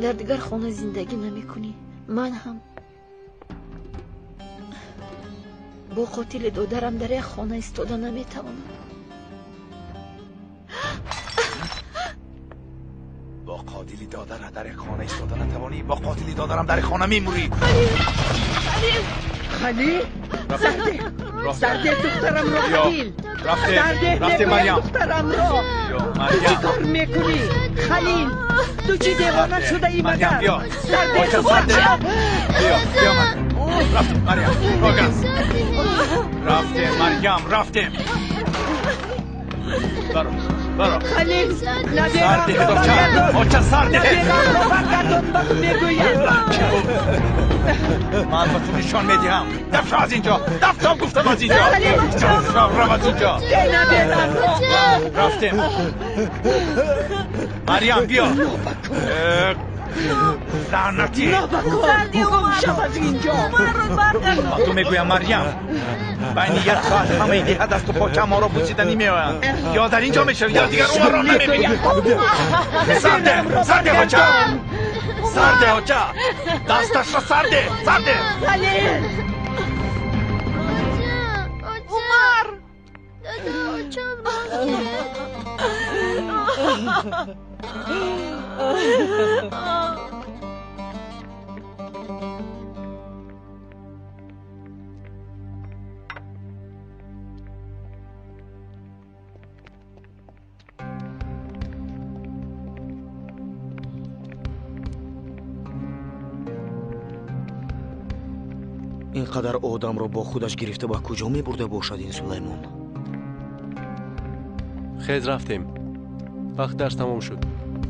дар дигар хона зиндагӣ намекунӣ. Ман ҳам бо қотили додарам дар як хона истода наметавонам. Бо қотили додарат дар як хона истода натавонӣ, бо қотили додарам дар як хона мемурӣ. Халил! Халил! Сарде! Сарде духтарамро, Халил! Рафтем, рафтем, Марьям. Духтарамро! Ту чӣ кор мекунӣ? Халил! Ту чӣ девона шудаӣ магар? Биё. Оча, сарде. Биё, биё, Марьям. Рафтем, Марьям. Роган. Рафтем, Марьям, рафтем. Баро, баро. Халил, Сарде, оча. Оча, сарде. Наберамро баргардон, ба ту мегӯям. Ман ба ту нишон медиҳам. Дафт шав аз инҷо. Дафт шав, гуфтам, аз инҷо. Шав, рав аз инҷо. Рафтем. Марьям, биё. Лаънатӣ. Гум шав аз инҷо. Ба ту мегӯям, Марьям. Байни як соат ҳамаи деҳа дасту поча моро бусиданӣ меоянд. Ё дар инҷо мешавӣ, ё дигар умарро намебинӣ. Сарде, сарде, оча. Сарде, оча. Дасташро сарде, сарде. Халил! Умар! Дада, очамро гиред. Ин қадар одамро бо худаш гирифта ба куҷо мебурда бошад ин Сулаймон? Хез, рафтем. Вақт дарс тамом шуд.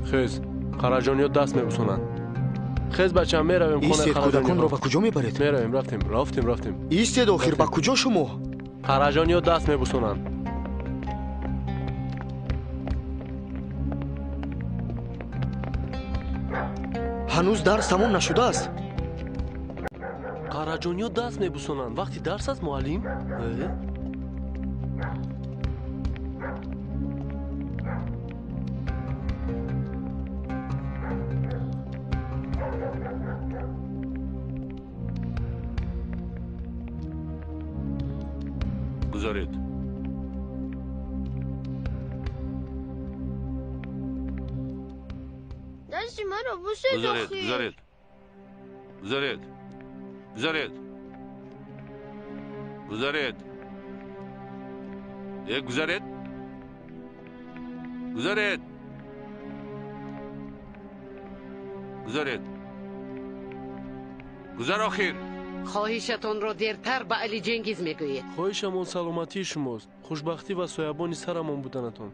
Хез, қараҷониё даст мебусонанд. Хез, бачам, меравем хонаи Истед, кӯдаконро қараҷониҳо. Ба куҷо мебаред? Меравем, рафтем, рафтем, рафтем. Истед, охир, ба куҷо шумо? Қараҷониё даст мебусонанд. Ҳанӯз дарс тамом нашудааст. Қараҷониё даст мебусонанд. Вақти дарс аст, муаллим? Э? Гузаред. Дасти маро бусед. Гузаред. Охир. Гузаред, гузаред, гузаред, гузаред, э, гузаред, гузаред, гузаред, гузар, охир. Хоҳишатонро дертар ба Али Ҷенгиз мегӯед. Хоҳишамон саломатии шумост, хушбахтӣ ва соябони сарамон буданатон.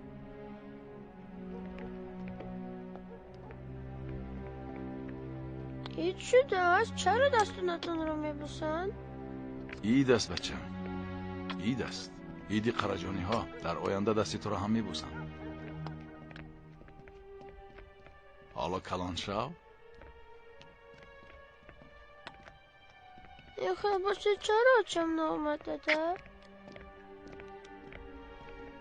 Ҳеҷ шудааст? Чаро дастонатонро мебусанд? Ид аст, бачам, ид аст, иди қараҷониҳо. Дар оянда дасти туро ҳам мебусанд. Ҳоло калон шав. Ин хел бошад, чаро очам наомад, дада?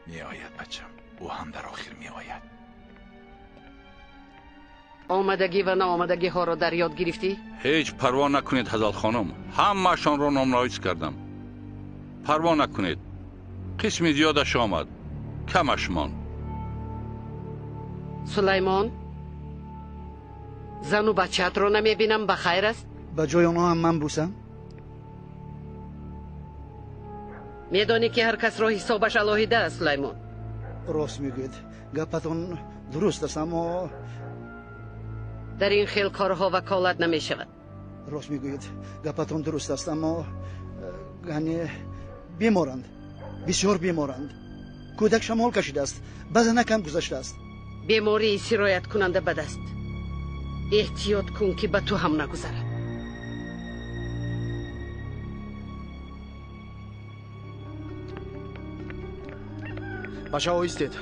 Меояд, бачам, ӯ ҳам дар охир меояд. Омадагӣ ва наомадагиҳоро дар ёд гирифтӣ? Ҳеҷ парво накунед, Ҳазалхонум, ҳамаашонро номнавис кардам. Парво накунед, қисми зиёдаш омад, камаш монд. Сулаймон, зану бачаатро намебинам, ба хайр аст? Ба ҷои онҳо ҳам ман бусам? Медонӣ, ки ҳар касро ҳисобаш алоҳида аст, Сулаймон. Рост мегӯед, гапатон дуруст аст, аммо Дар ин хел корҳо ваколат намешавад. Рост мегӯед, гапатон дуруст аст, аммо яъне беморанд, бисёр беморанд. Кӯдак шамол кашидааст, ба занакам гузаштааст. Бемории сирояткунанда бад аст. Эҳтиёт кун, ки ба ту ҳам нагузарад. Бачаҳо, истед.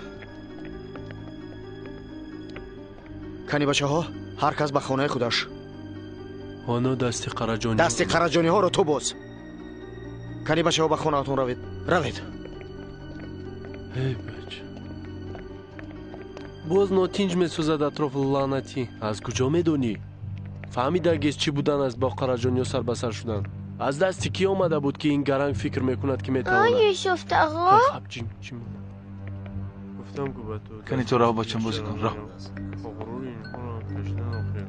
Кани, бачаҳо, ҳар кас ба хонаи худаш. Оно дасти қараҷони. Дасти қараҷониҳоро ту боз. Кани, бачаҳо, ба хонаатон равед, равед. Эй, бача, боз нотинҷ месозад атроф, лаънатӣ. Аз куҷо медонӣ? Фаҳмидагист, чӣ будан аст бо қараҷониё сар ба сар шудан. Аз дасти кӣ омада буд, ки ин гаранг фикр мекунад, ки А, метавонад? Юсуф тағо. Хаб, ҷим ҷим, гуфтам ку ба ту. Кани, ту рав, бачам, бозӣ кун, рав. Ғурури инҳоро кашидан охир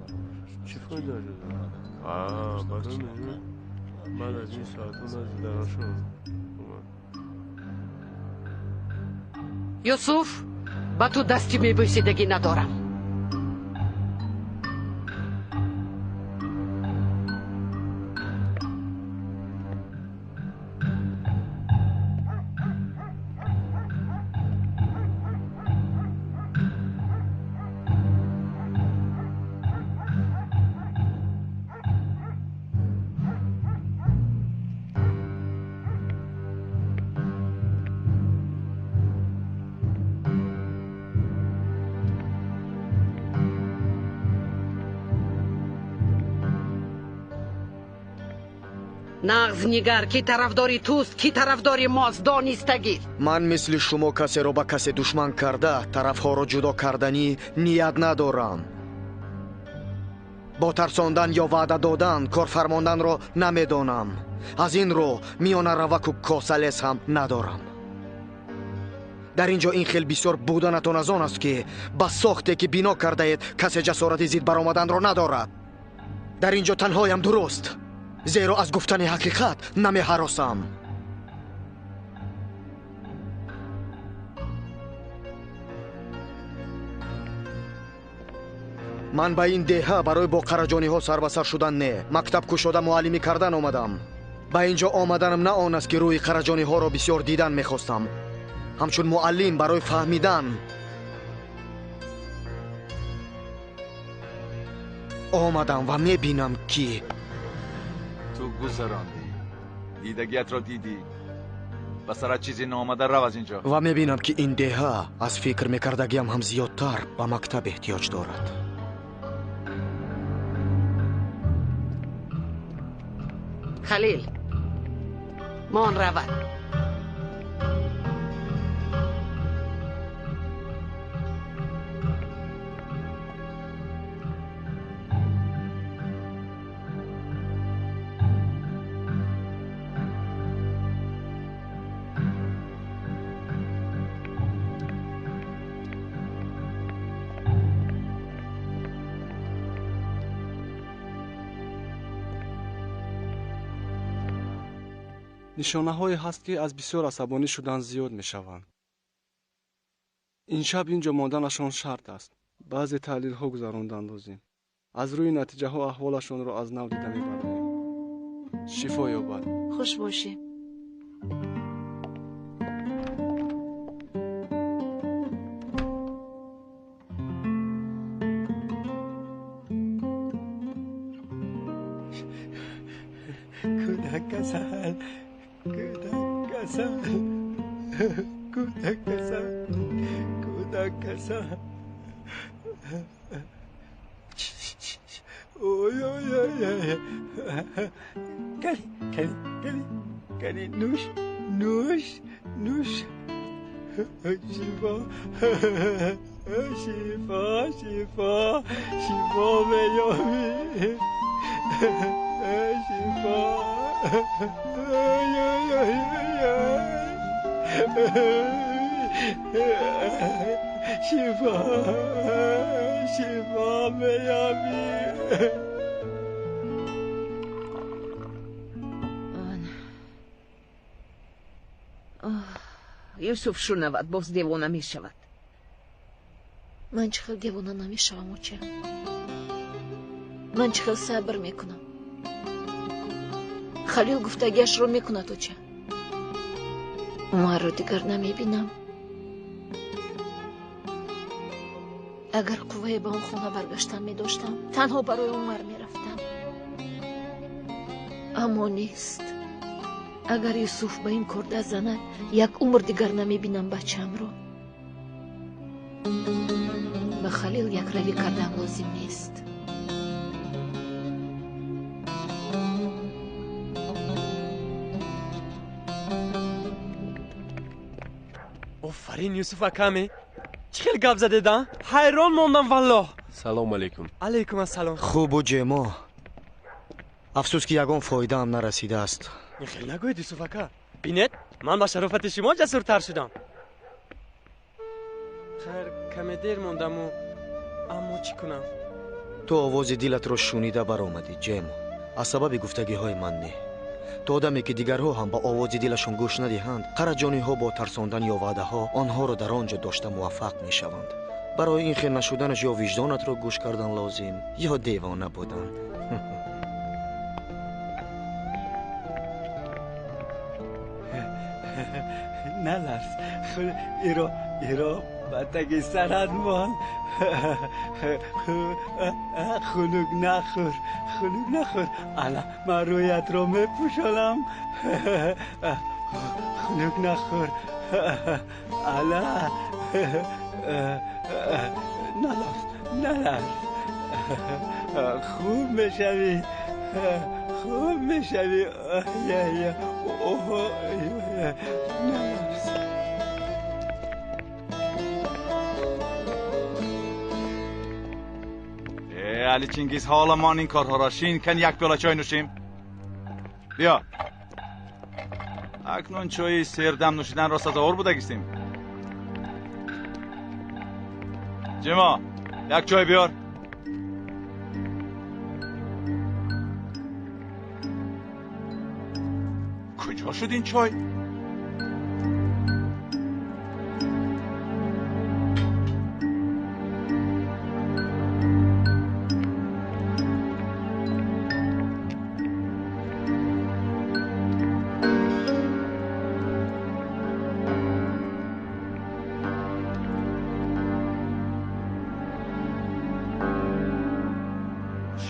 чӣ фоида дорад? Баъд аз ин соатҳо назди дарашон омад. Юсуф, ба ту дасти мебӯсидагӣ надорам. Нағз нигар, ки тарафдори туст, ки тарафдори мост, донистагир. Ман мисли шумо касеро ба касе душман карда, тарафҳоро ҷудо карданӣ ният надорам. Бо тарсондан ё ваъда додан кор фармонданро намедонам. Аз ин рӯ миёнараваку косалес ҳам надорам. Дар ин ҷо ин хел бисёр буданатон аз он аст, ки ба сохте, ки бино кардаед, касе ҷасорати зид баромаданро надорад. Дар ин ҷо танҳоям, дуруст, зеро аз гуфтани ҳақиқат намеҳаросам. Ман ба ин деҳа барои бо қараҷониҳо сарбасар шудан не, мактаб кушода муаллимӣ кардан омадам. Ба ин ҷо омаданам на он аст, ки рӯи қараҷониҳоро бисёр дидан мехостам. Ҳамчун муаллим барои фаҳмидан омадам ва мебинам, ки ту гузарондӣ, дидагиятро дидӣ, ба сарат чизе наомада, рав аз инҷо. Ва мебинам, ки ин деҳа аз фикр мекардагиам ҳам зиёдтар ба мактаб эҳтиёҷ дорад. Халил, мон равад. Нишонаҳое ҳаст, ки аз бисёр асабонӣ шудан зиёд мешаванд. Ин шаб ин ҷо монданашон шарт аст. Баъзе таҳлилҳо гузарондан лозим. Аз рӯи натиҷаҳо аҳволашонро аз нав дида мебароем. Шифо ёбад. Хуш бошӣ. Кӯдак касал, кӯдак касал, кӯдак касал, кӯдак касал. Ой, ой, ой, ой. Кани, кани, кани, кани, нӯш, нӯш, нӯш. Шифо, шифо, шифо, шифо меёбӣ. Шифо. Ой, ой, ой, ой. Шифо, шифо меёбӣ. Юсуф шунавад, боз девона мешавад. Ман чӣ хел девона намешавам, оча? Ман чӣ хел сабр мекунам? Халил гуфтагиашро мекунад, оча. Умарро дигар намебинам. Агар қуввае ба он хона баргаштан медоштам, танҳо барои Умар мерафтам. Аммо нест. Агар Юсуф ба ин кор даст занад, як умр дигар намебинам бачаамро. Ба Халил якравӣ кардан лозим нест. Офарин, Юсуф акаме, чӣ хел гап задеда, ҳайрон мондам валлоҳ. Салом алейкум. Алейкум ассалом. Хубу ҷемо, афсӯс, ки ягон фоидаам нарасидааст. Ин хел нагӯед, Юсуф ака. Бинед, ман ба шарофати шумо ҷасуртар шудам. Хайр, каме дер мондаму, аммо чӣ кунам? Ту овози дилатро шунида баромадӣ, ҷемо, аз сабаби гуфтагиҳои ман не. То одаме ки дигарҳо ҳам ба овози дилашон гӯш надиҳанд, қараҷониҳо бо тарсондан ё ваъдаҳо онҳоро дар он ҷо дошта муваффақ мешаванд. Барои ин хел нашуданаш ё виҷдонатро гӯш кардан лозим, ё девона будан. Наларз, иро, иро ба таги сарат мон. Хунук нахӯр, хунук нахӯр. Ана ман рӯятро мепӯшонам. Хунук нахӯр. Ала, наларз, наларз. Хуб мешавӣ, хуб мешавӣ. Наларз. Али Чингиз, ҳоло мон ин корҳоро шин кан, як пиёла чой нӯшем. Биё. Акнун чои сердам нӯшиданро сазовор будагистем. Ҷимо, як чой биёр. Куҷо шуд ин чой?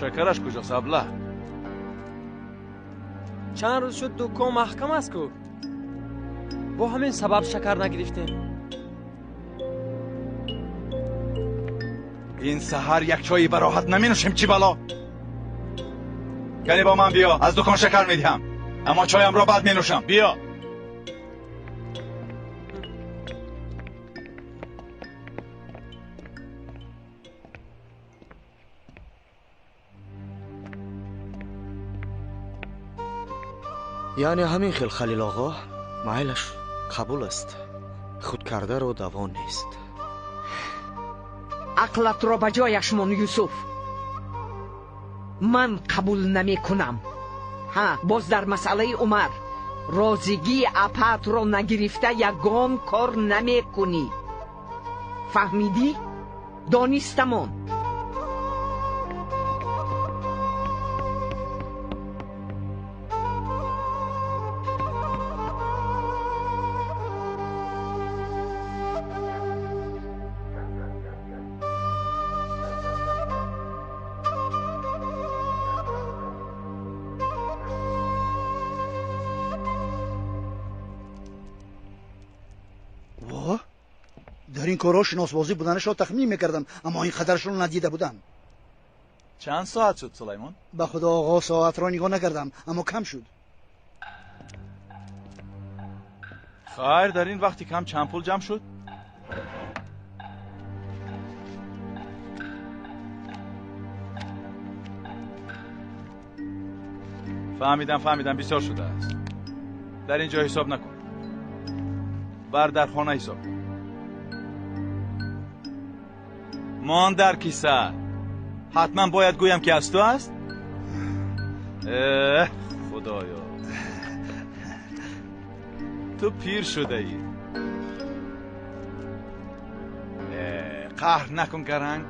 Шакараш куҷост, абла? Чанд рӯз шуд дукон маҳкам аст ку. Бо ҳамин сабаб шакар нагирифтем. Ин саҳар як чойи бароҳат наменӯшем, чӣ бало? Кане бо ман биё, аз дукон шакар медиҳам, аммо чоямро баъд менӯшам. Биё. Яъне ҳамин хел, Халил оғо, майлаш, қабул аст. Худкардаро даво нест. Ақлатро ба ҷояш мон, Юсуф. Ман қабул намекунам. Ҳа, боз дар масъалаи Умар розигии апаатро нагирифта ягон кор намекунӣ. Фаҳмидӣ? Донистамон. Дар ин корҳо шиносбозӣ буданашро тахмин мекардам, аммо ин қадарашро надида будам. Чанд соат шуд, Сулаймон? Ба худо оғо, соатро нигоҳ накардам, аммо кам шуд. Хайр, дар ин вақти кам чанд пул ҷамъ шуд? Фаҳмидам, фаҳмидам, бисёр шудааст. Дар ин ҷо ҳисоб накун. Бар дар хона ҳисоб кун. Мон дар киса. Ҳатман бояд гӯям ки аз ту аст? Эҳ, худоё. Ту пир шудаӣ. Қаҳр накун, гаранг.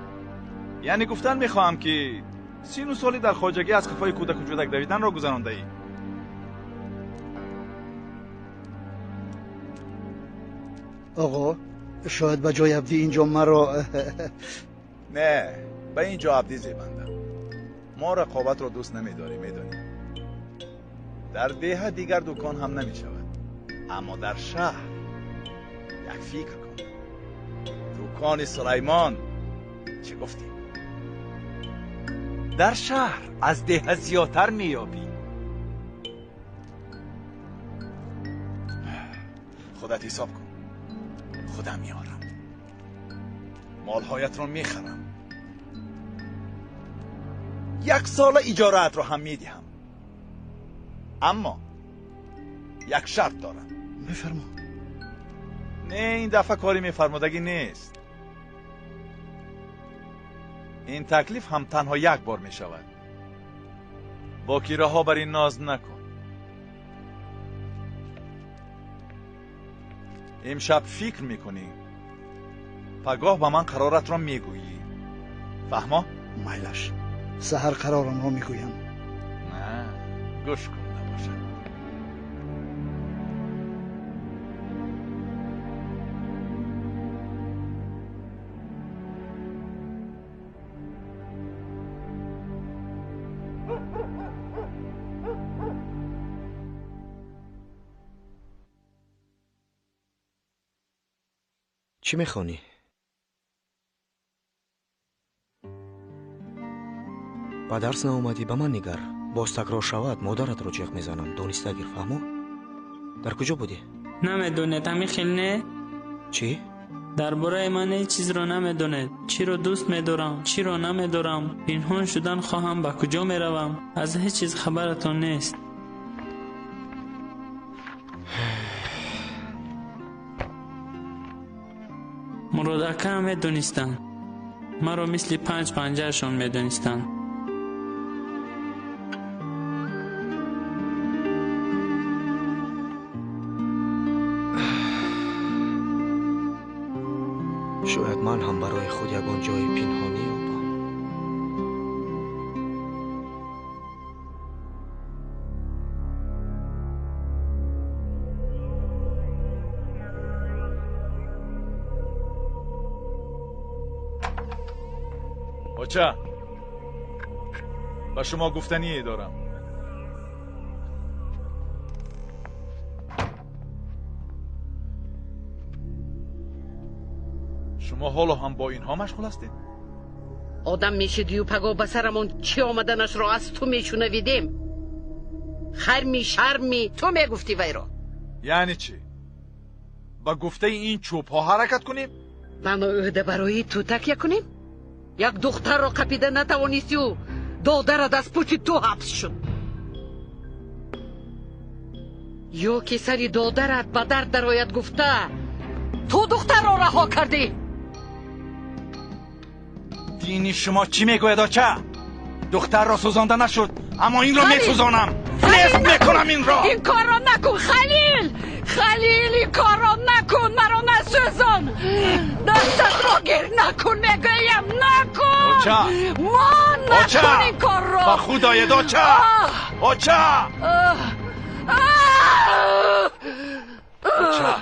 Яъне гуфтан мехоҳам ки сину соли дар хоҷагӣ аз қафои кӯдаку ҷудак давиданро гузарондаӣ. Оғо, шояд ба ҷои Абдӣ инҷо маро не, ба ин ҷо Абдӣ зебанда. Мо рақобатро дӯст намедорем, медонӣ. Дар деҳа дигар дукон ҳам намешавад, аммо дар шаҳр як фикр кун. Дукони Сулаймон, чӣ гуфтӣ? Дар шаҳр аз деҳа зиёдтар меёбӣ. Худат ҳисоб кун. Худам меорам. Молҳоятро мехарам. Як сола иҷораатро ҳам медиҳам. Аммо як шарт дорам. Бифармо. Не, ин дафъа кори мефармудагӣ нест. Ин таклиф ҳам танҳо як бор мешавад. Бокираҳо бар ин ноз накун. Имшаб фикр мекунӣ, пагоҳ ба ман қароратро мегӯӣ. Фаҳмо? Майлаш, саҳар қарорамро мегӯям. На, гӯш кун набошад. Чӣ мехонӣ? Ба дарс наомадӣ, ба ман нигар. Боз такрор шавад, модаратро ҷеғ мезанам. Дониста гир, фаҳмо? Дар куҷо будӣ? Намедонед, ҳамин хел не? Чӣ? Дар бораи ман ҳеҷ чизро намедонед. Чиро дӯст медорам, чиро намедорам. Пинҳон шудан хоҳам, ба куҷо меравам. Аз ҳеҷ чиз хабаратон нест. Мурод акаам медонистанд. Маро мисли панҷ панҷаашон медонистанд. Шояд ман ҳам барои худ ягон ҷои пинҳонӣ ёбам. Оча, Ба шумо гуфтание дорам. Шумо ҳоло ҳам бо инҳо машғул ҳастед? Одам мешидию паго ба сарамон чӣ омаданашро аз ту мешунавидем. Харми шарми ту мегуфтӣ вайро. Яъне чӣ? Ба гуфтаи ин чӯбҳо ҳаракат кунем? Ману ӯҳда барои ту такя кунем? Як духтарро қапида натавонистию додарат аз пушти ту ҳабс шуд. Ё ки сари додарат ба дард дарояд гуфта ту духтарро раҳо кардӣ. Дини шумо чӣ мегӯяд, оча? Духтарро сӯзонда нашуд, аммо инро месӯзонам. Нест мекунам инро. Ин корро накун, Халил! Халил, ин корро накун, маро насӯзон. Дастатро гир накун, мегӯям, накун. Оча! Мон, накун ин корро. Ба худ оед, оча! Оча! Оча!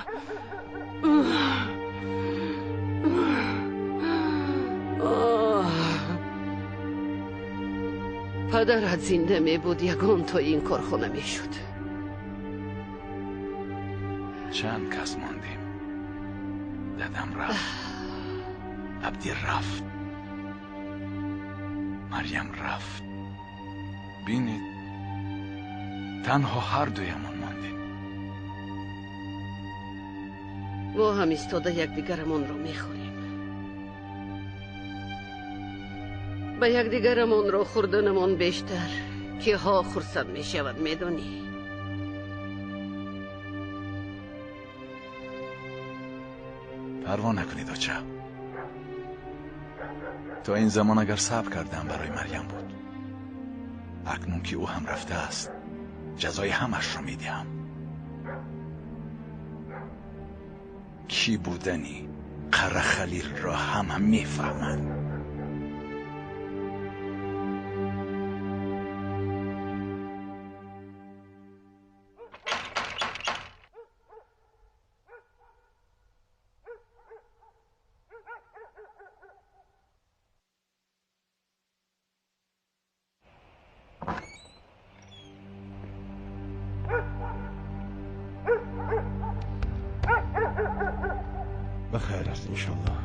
Падарат зинда мебуд, ягон то ин корхона мешуд. Чанд кас мондем. Дадам рафт, Абди рафт, Марьям рафт. Бинед, танҳо ҳар дуямон мондем. Мо ҳам истода якдигарамонро мехӯрем. Ба якдигарамонро хӯрданамон бештар киҳо хурсанд мешавад, медонӣ? Парво накунед, оча. То ин замон агар сабр кардам барои Марьям буд. Акнун ки ӯ ҳам рафтааст, ҷазои ҳамашро медиҳам. Кӣ будани Қарахалилро ҳама мефаҳманд. Бахайр аст, иншаллоҳ.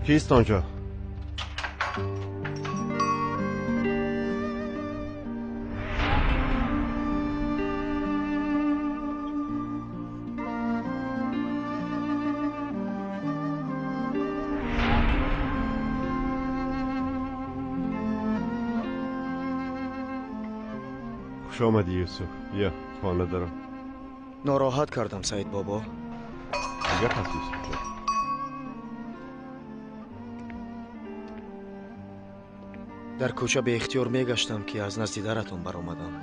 Кист онҷо? Хуш омадӣ, Юсуф. Биё, хона даро. Нороҳат кардам, Саид бобо. Гап аст, Юсуф. Дар кӯча беихтиёр мегаштам, ки аз назди даратон баромадам.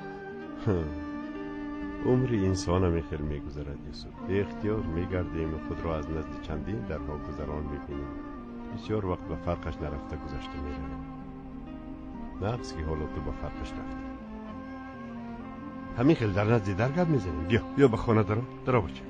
Умри инсон ҳамин хел мегузарад, Юсуф. Беихтиёр мегардем, худро аз назди чандин дарҳо гузарон мебинем. Бисёр вақт ба фарқаш нарафта гузашта меравем. Нағз ки ҳоло ту ба фарқаш рафтӣ. Ҳамин хел дар назди дар гап мезанем. Биё, биё ба хона даро, даро бача.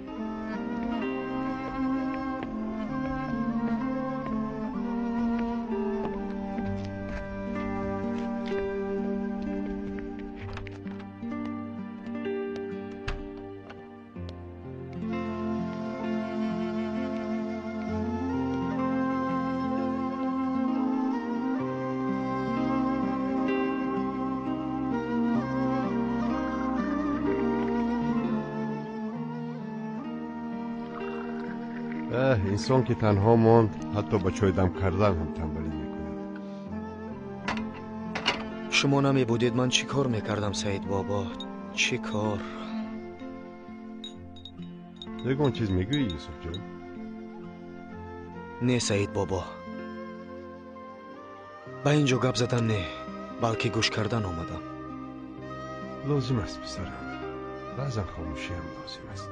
Инсон ки танҳо монд, ҳатто ба чойдам кардан ҳам танбалӣ мекунад. Шумо намебудед, ман чӣ кор мекардам, Саид бобо? Чӣ кор? Ягон чиз мегӯӣ, Юсуфҷон? Не, Саид бобо. Ба ин ҷо гап задан не, балки гӯш кардан омадам. Лозим аст, писарам. Баъзан хомӯшиам лозим аст.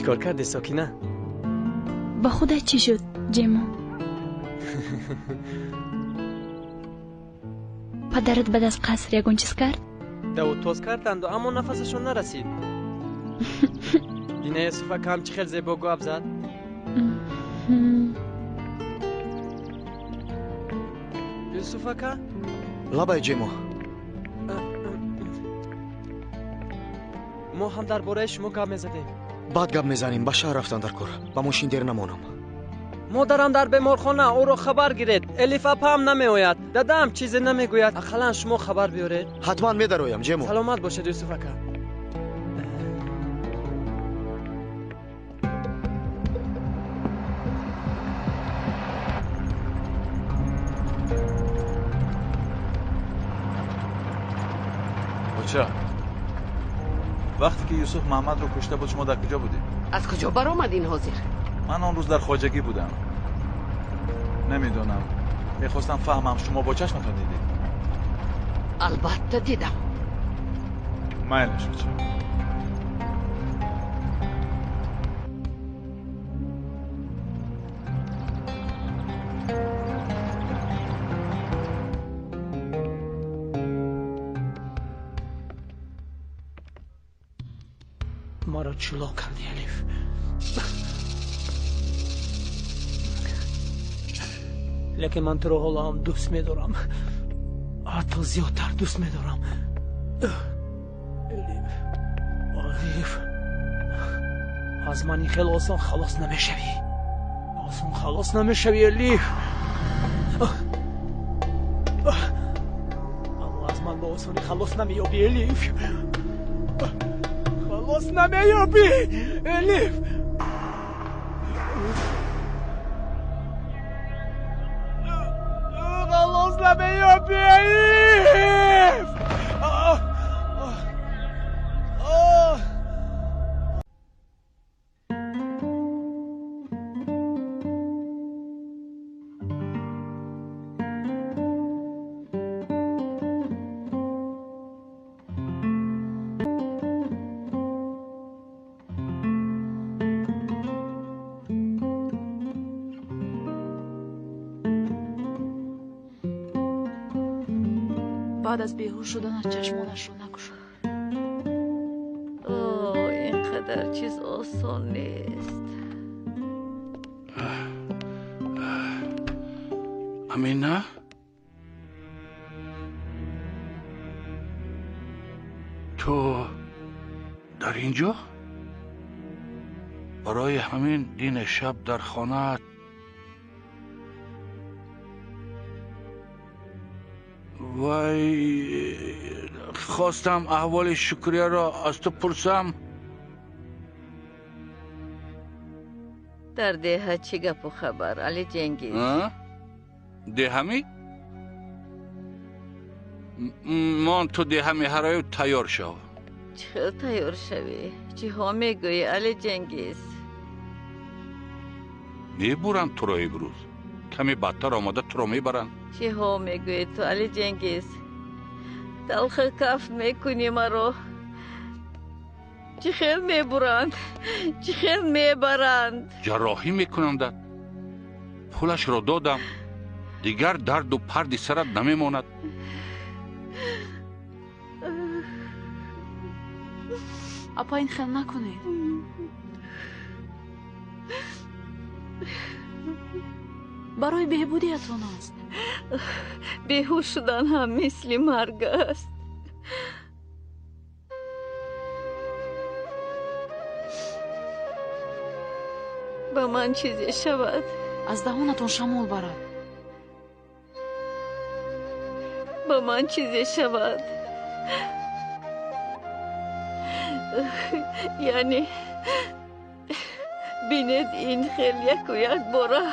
Чӣ кор кардӣ, Сокина? Ба худат чӣ шуд, Ҷемо? Падарат баъд аз қаср ягон чиз кард? Даву тоз карданду, аммо нафасашон нарасид. Дина Юсуф акам чӣ хел зебо гап зад. Юсуф ака? Лабай, Ҷемо. Мо ҳам дар бораи шумо гап мезадем. Баъд гап мезанем, ба шаҳр рафтан дар кор. Ба мошин дер намонам. Модарам дар беморхона, ӯро хабар гиред. Элиф апаам намеояд, дадаам чизе намегӯяд. Ақаллан шумо хабар биёред. Ҳатман медароям, Ҷемо. Саломат бошед, Юсуф ака. Оча, вақте ки Юсуф Маҳмадро кушта буд, шумо дар куҷо будед? Аз куҷо баромад ин ҳозир? Ман он рӯз дар хоҷагӣ будам. Намедонам, мехостам фаҳмам, шумо бо чашматон дидед? Албатта дидам. Майлаш, оча. Маро чуло кардӣ, Элиф. Лекин ман туро ҳоло ҳам дӯст медорам, ҳатто зиёдтар дӯст медорам. Элиф, Элиф, аз ман ин хеле осон халос намешавӣ, осон халос намешавӣ, Элиф. Аммо аз ман ба осонӣ халос намеёбӣ, Элиф, халос намеёбӣ, Элиф. Халос намеёбӣ, Элиф. Баъд аз беҳуш шуданаш чашмонашро накушод. О, ин қадар чиз осон нест. Амина? Ту дар ин ҷо? Барои ҳамин дини шаб дар хонаат вай, хостам аҳволи Шукрияро аз ту пурсам. Дар деҳа чӣ гапу хабар, Али Ҷенгиз? Деҳамӣ? Мон ту деҳа меҳараю тайёр шав. Чӣ хел тайёр шавӣ? Чиҳо мегӯӣ, Али Ҷенгиз? Мебуранд туро имрӯз. Каме баъдтар омада туро мебаранд. Чиҳо мегӯӣ ту, Али Ҷенгиз? Талха каф мекунӣ маро. Чӣ хел мебуранд? Чӣ хел мебаранд? Ҷарроҳӣ мекунандат. Пулашро додам. Дигар дарду парди сарат намемонад. Апа, ин хел накунед. Барои беҳбудиятон аст. Беҳуш шудан ҳам мисли марг аст. Ба ман чизе шавад. Аз даҳонатон шамол барад. Ба ман чизе шавад. Яъне бинед, ин хел яку як бора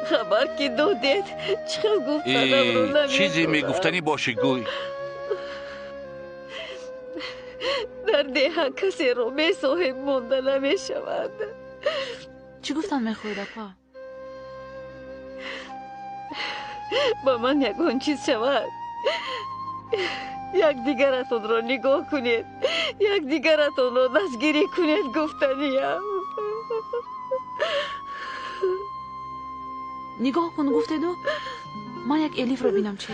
хабар ки додед, чӣ хел гуфтанамро намедонам. Чизе мегуфтанӣ бошӣ, гӯй. Дар деҳа касеро бесоҳиб монда намешавад. Чӣ гуфтан мехоҳед, апа? Ба ман ягон чиз шавад. Якдигаратонро нигоҳ кунед, якдигаратонро дастгирӣ кунед гуфтаниям. Нигоҳ кун гуфтеду ман як Элифро бинам чӣ?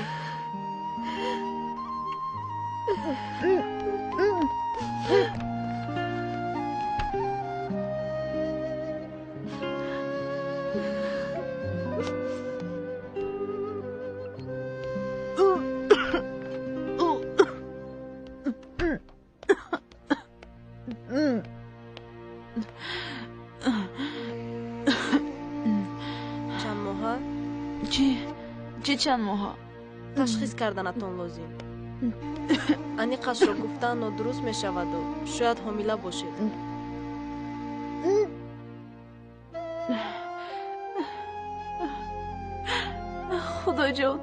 Чанд моҳа? Чӣ? Чӣ чанд моҳа? Ташхис карданатон лозим. Аниқашро гуфтан нодуруст мешаваду шояд ҳомила бошед. Худоҷон,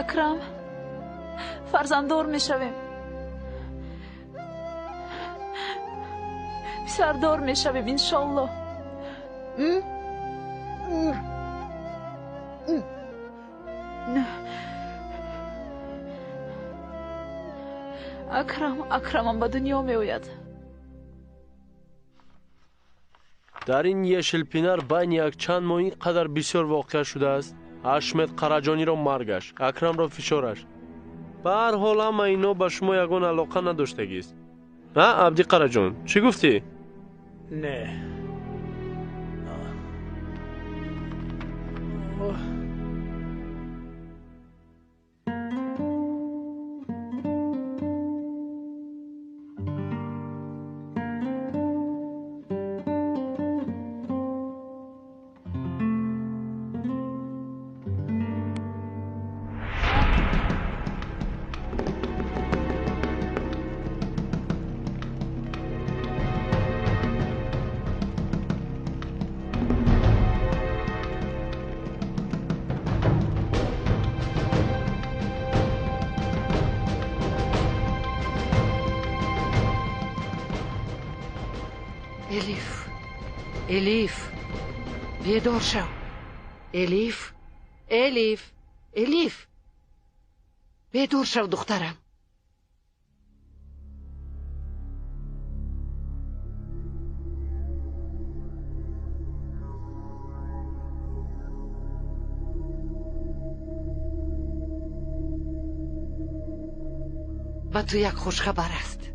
Акрам, фарзанддор мешавем, писардор мешавем, иншоаллоҳ. Акрам, Акрамам ба дунё меояд. Дар ин Ешилпинар байни якчанд моҳ ин қадар бисёр воқеа шудааст. Ашмед Қараҷониро маргаш, Акрамро фишораш. Ба ҳар ҳол ҳама ино ба шумо ягон алоқа надоштагист. А, Абди Қараҷон, чӣ гуфтӣ? Не. Элиф, Элиф, бедор шав. Элиф, Элиф, Элиф, бедор шав, духтарам. Ба ту як хушхабар аст.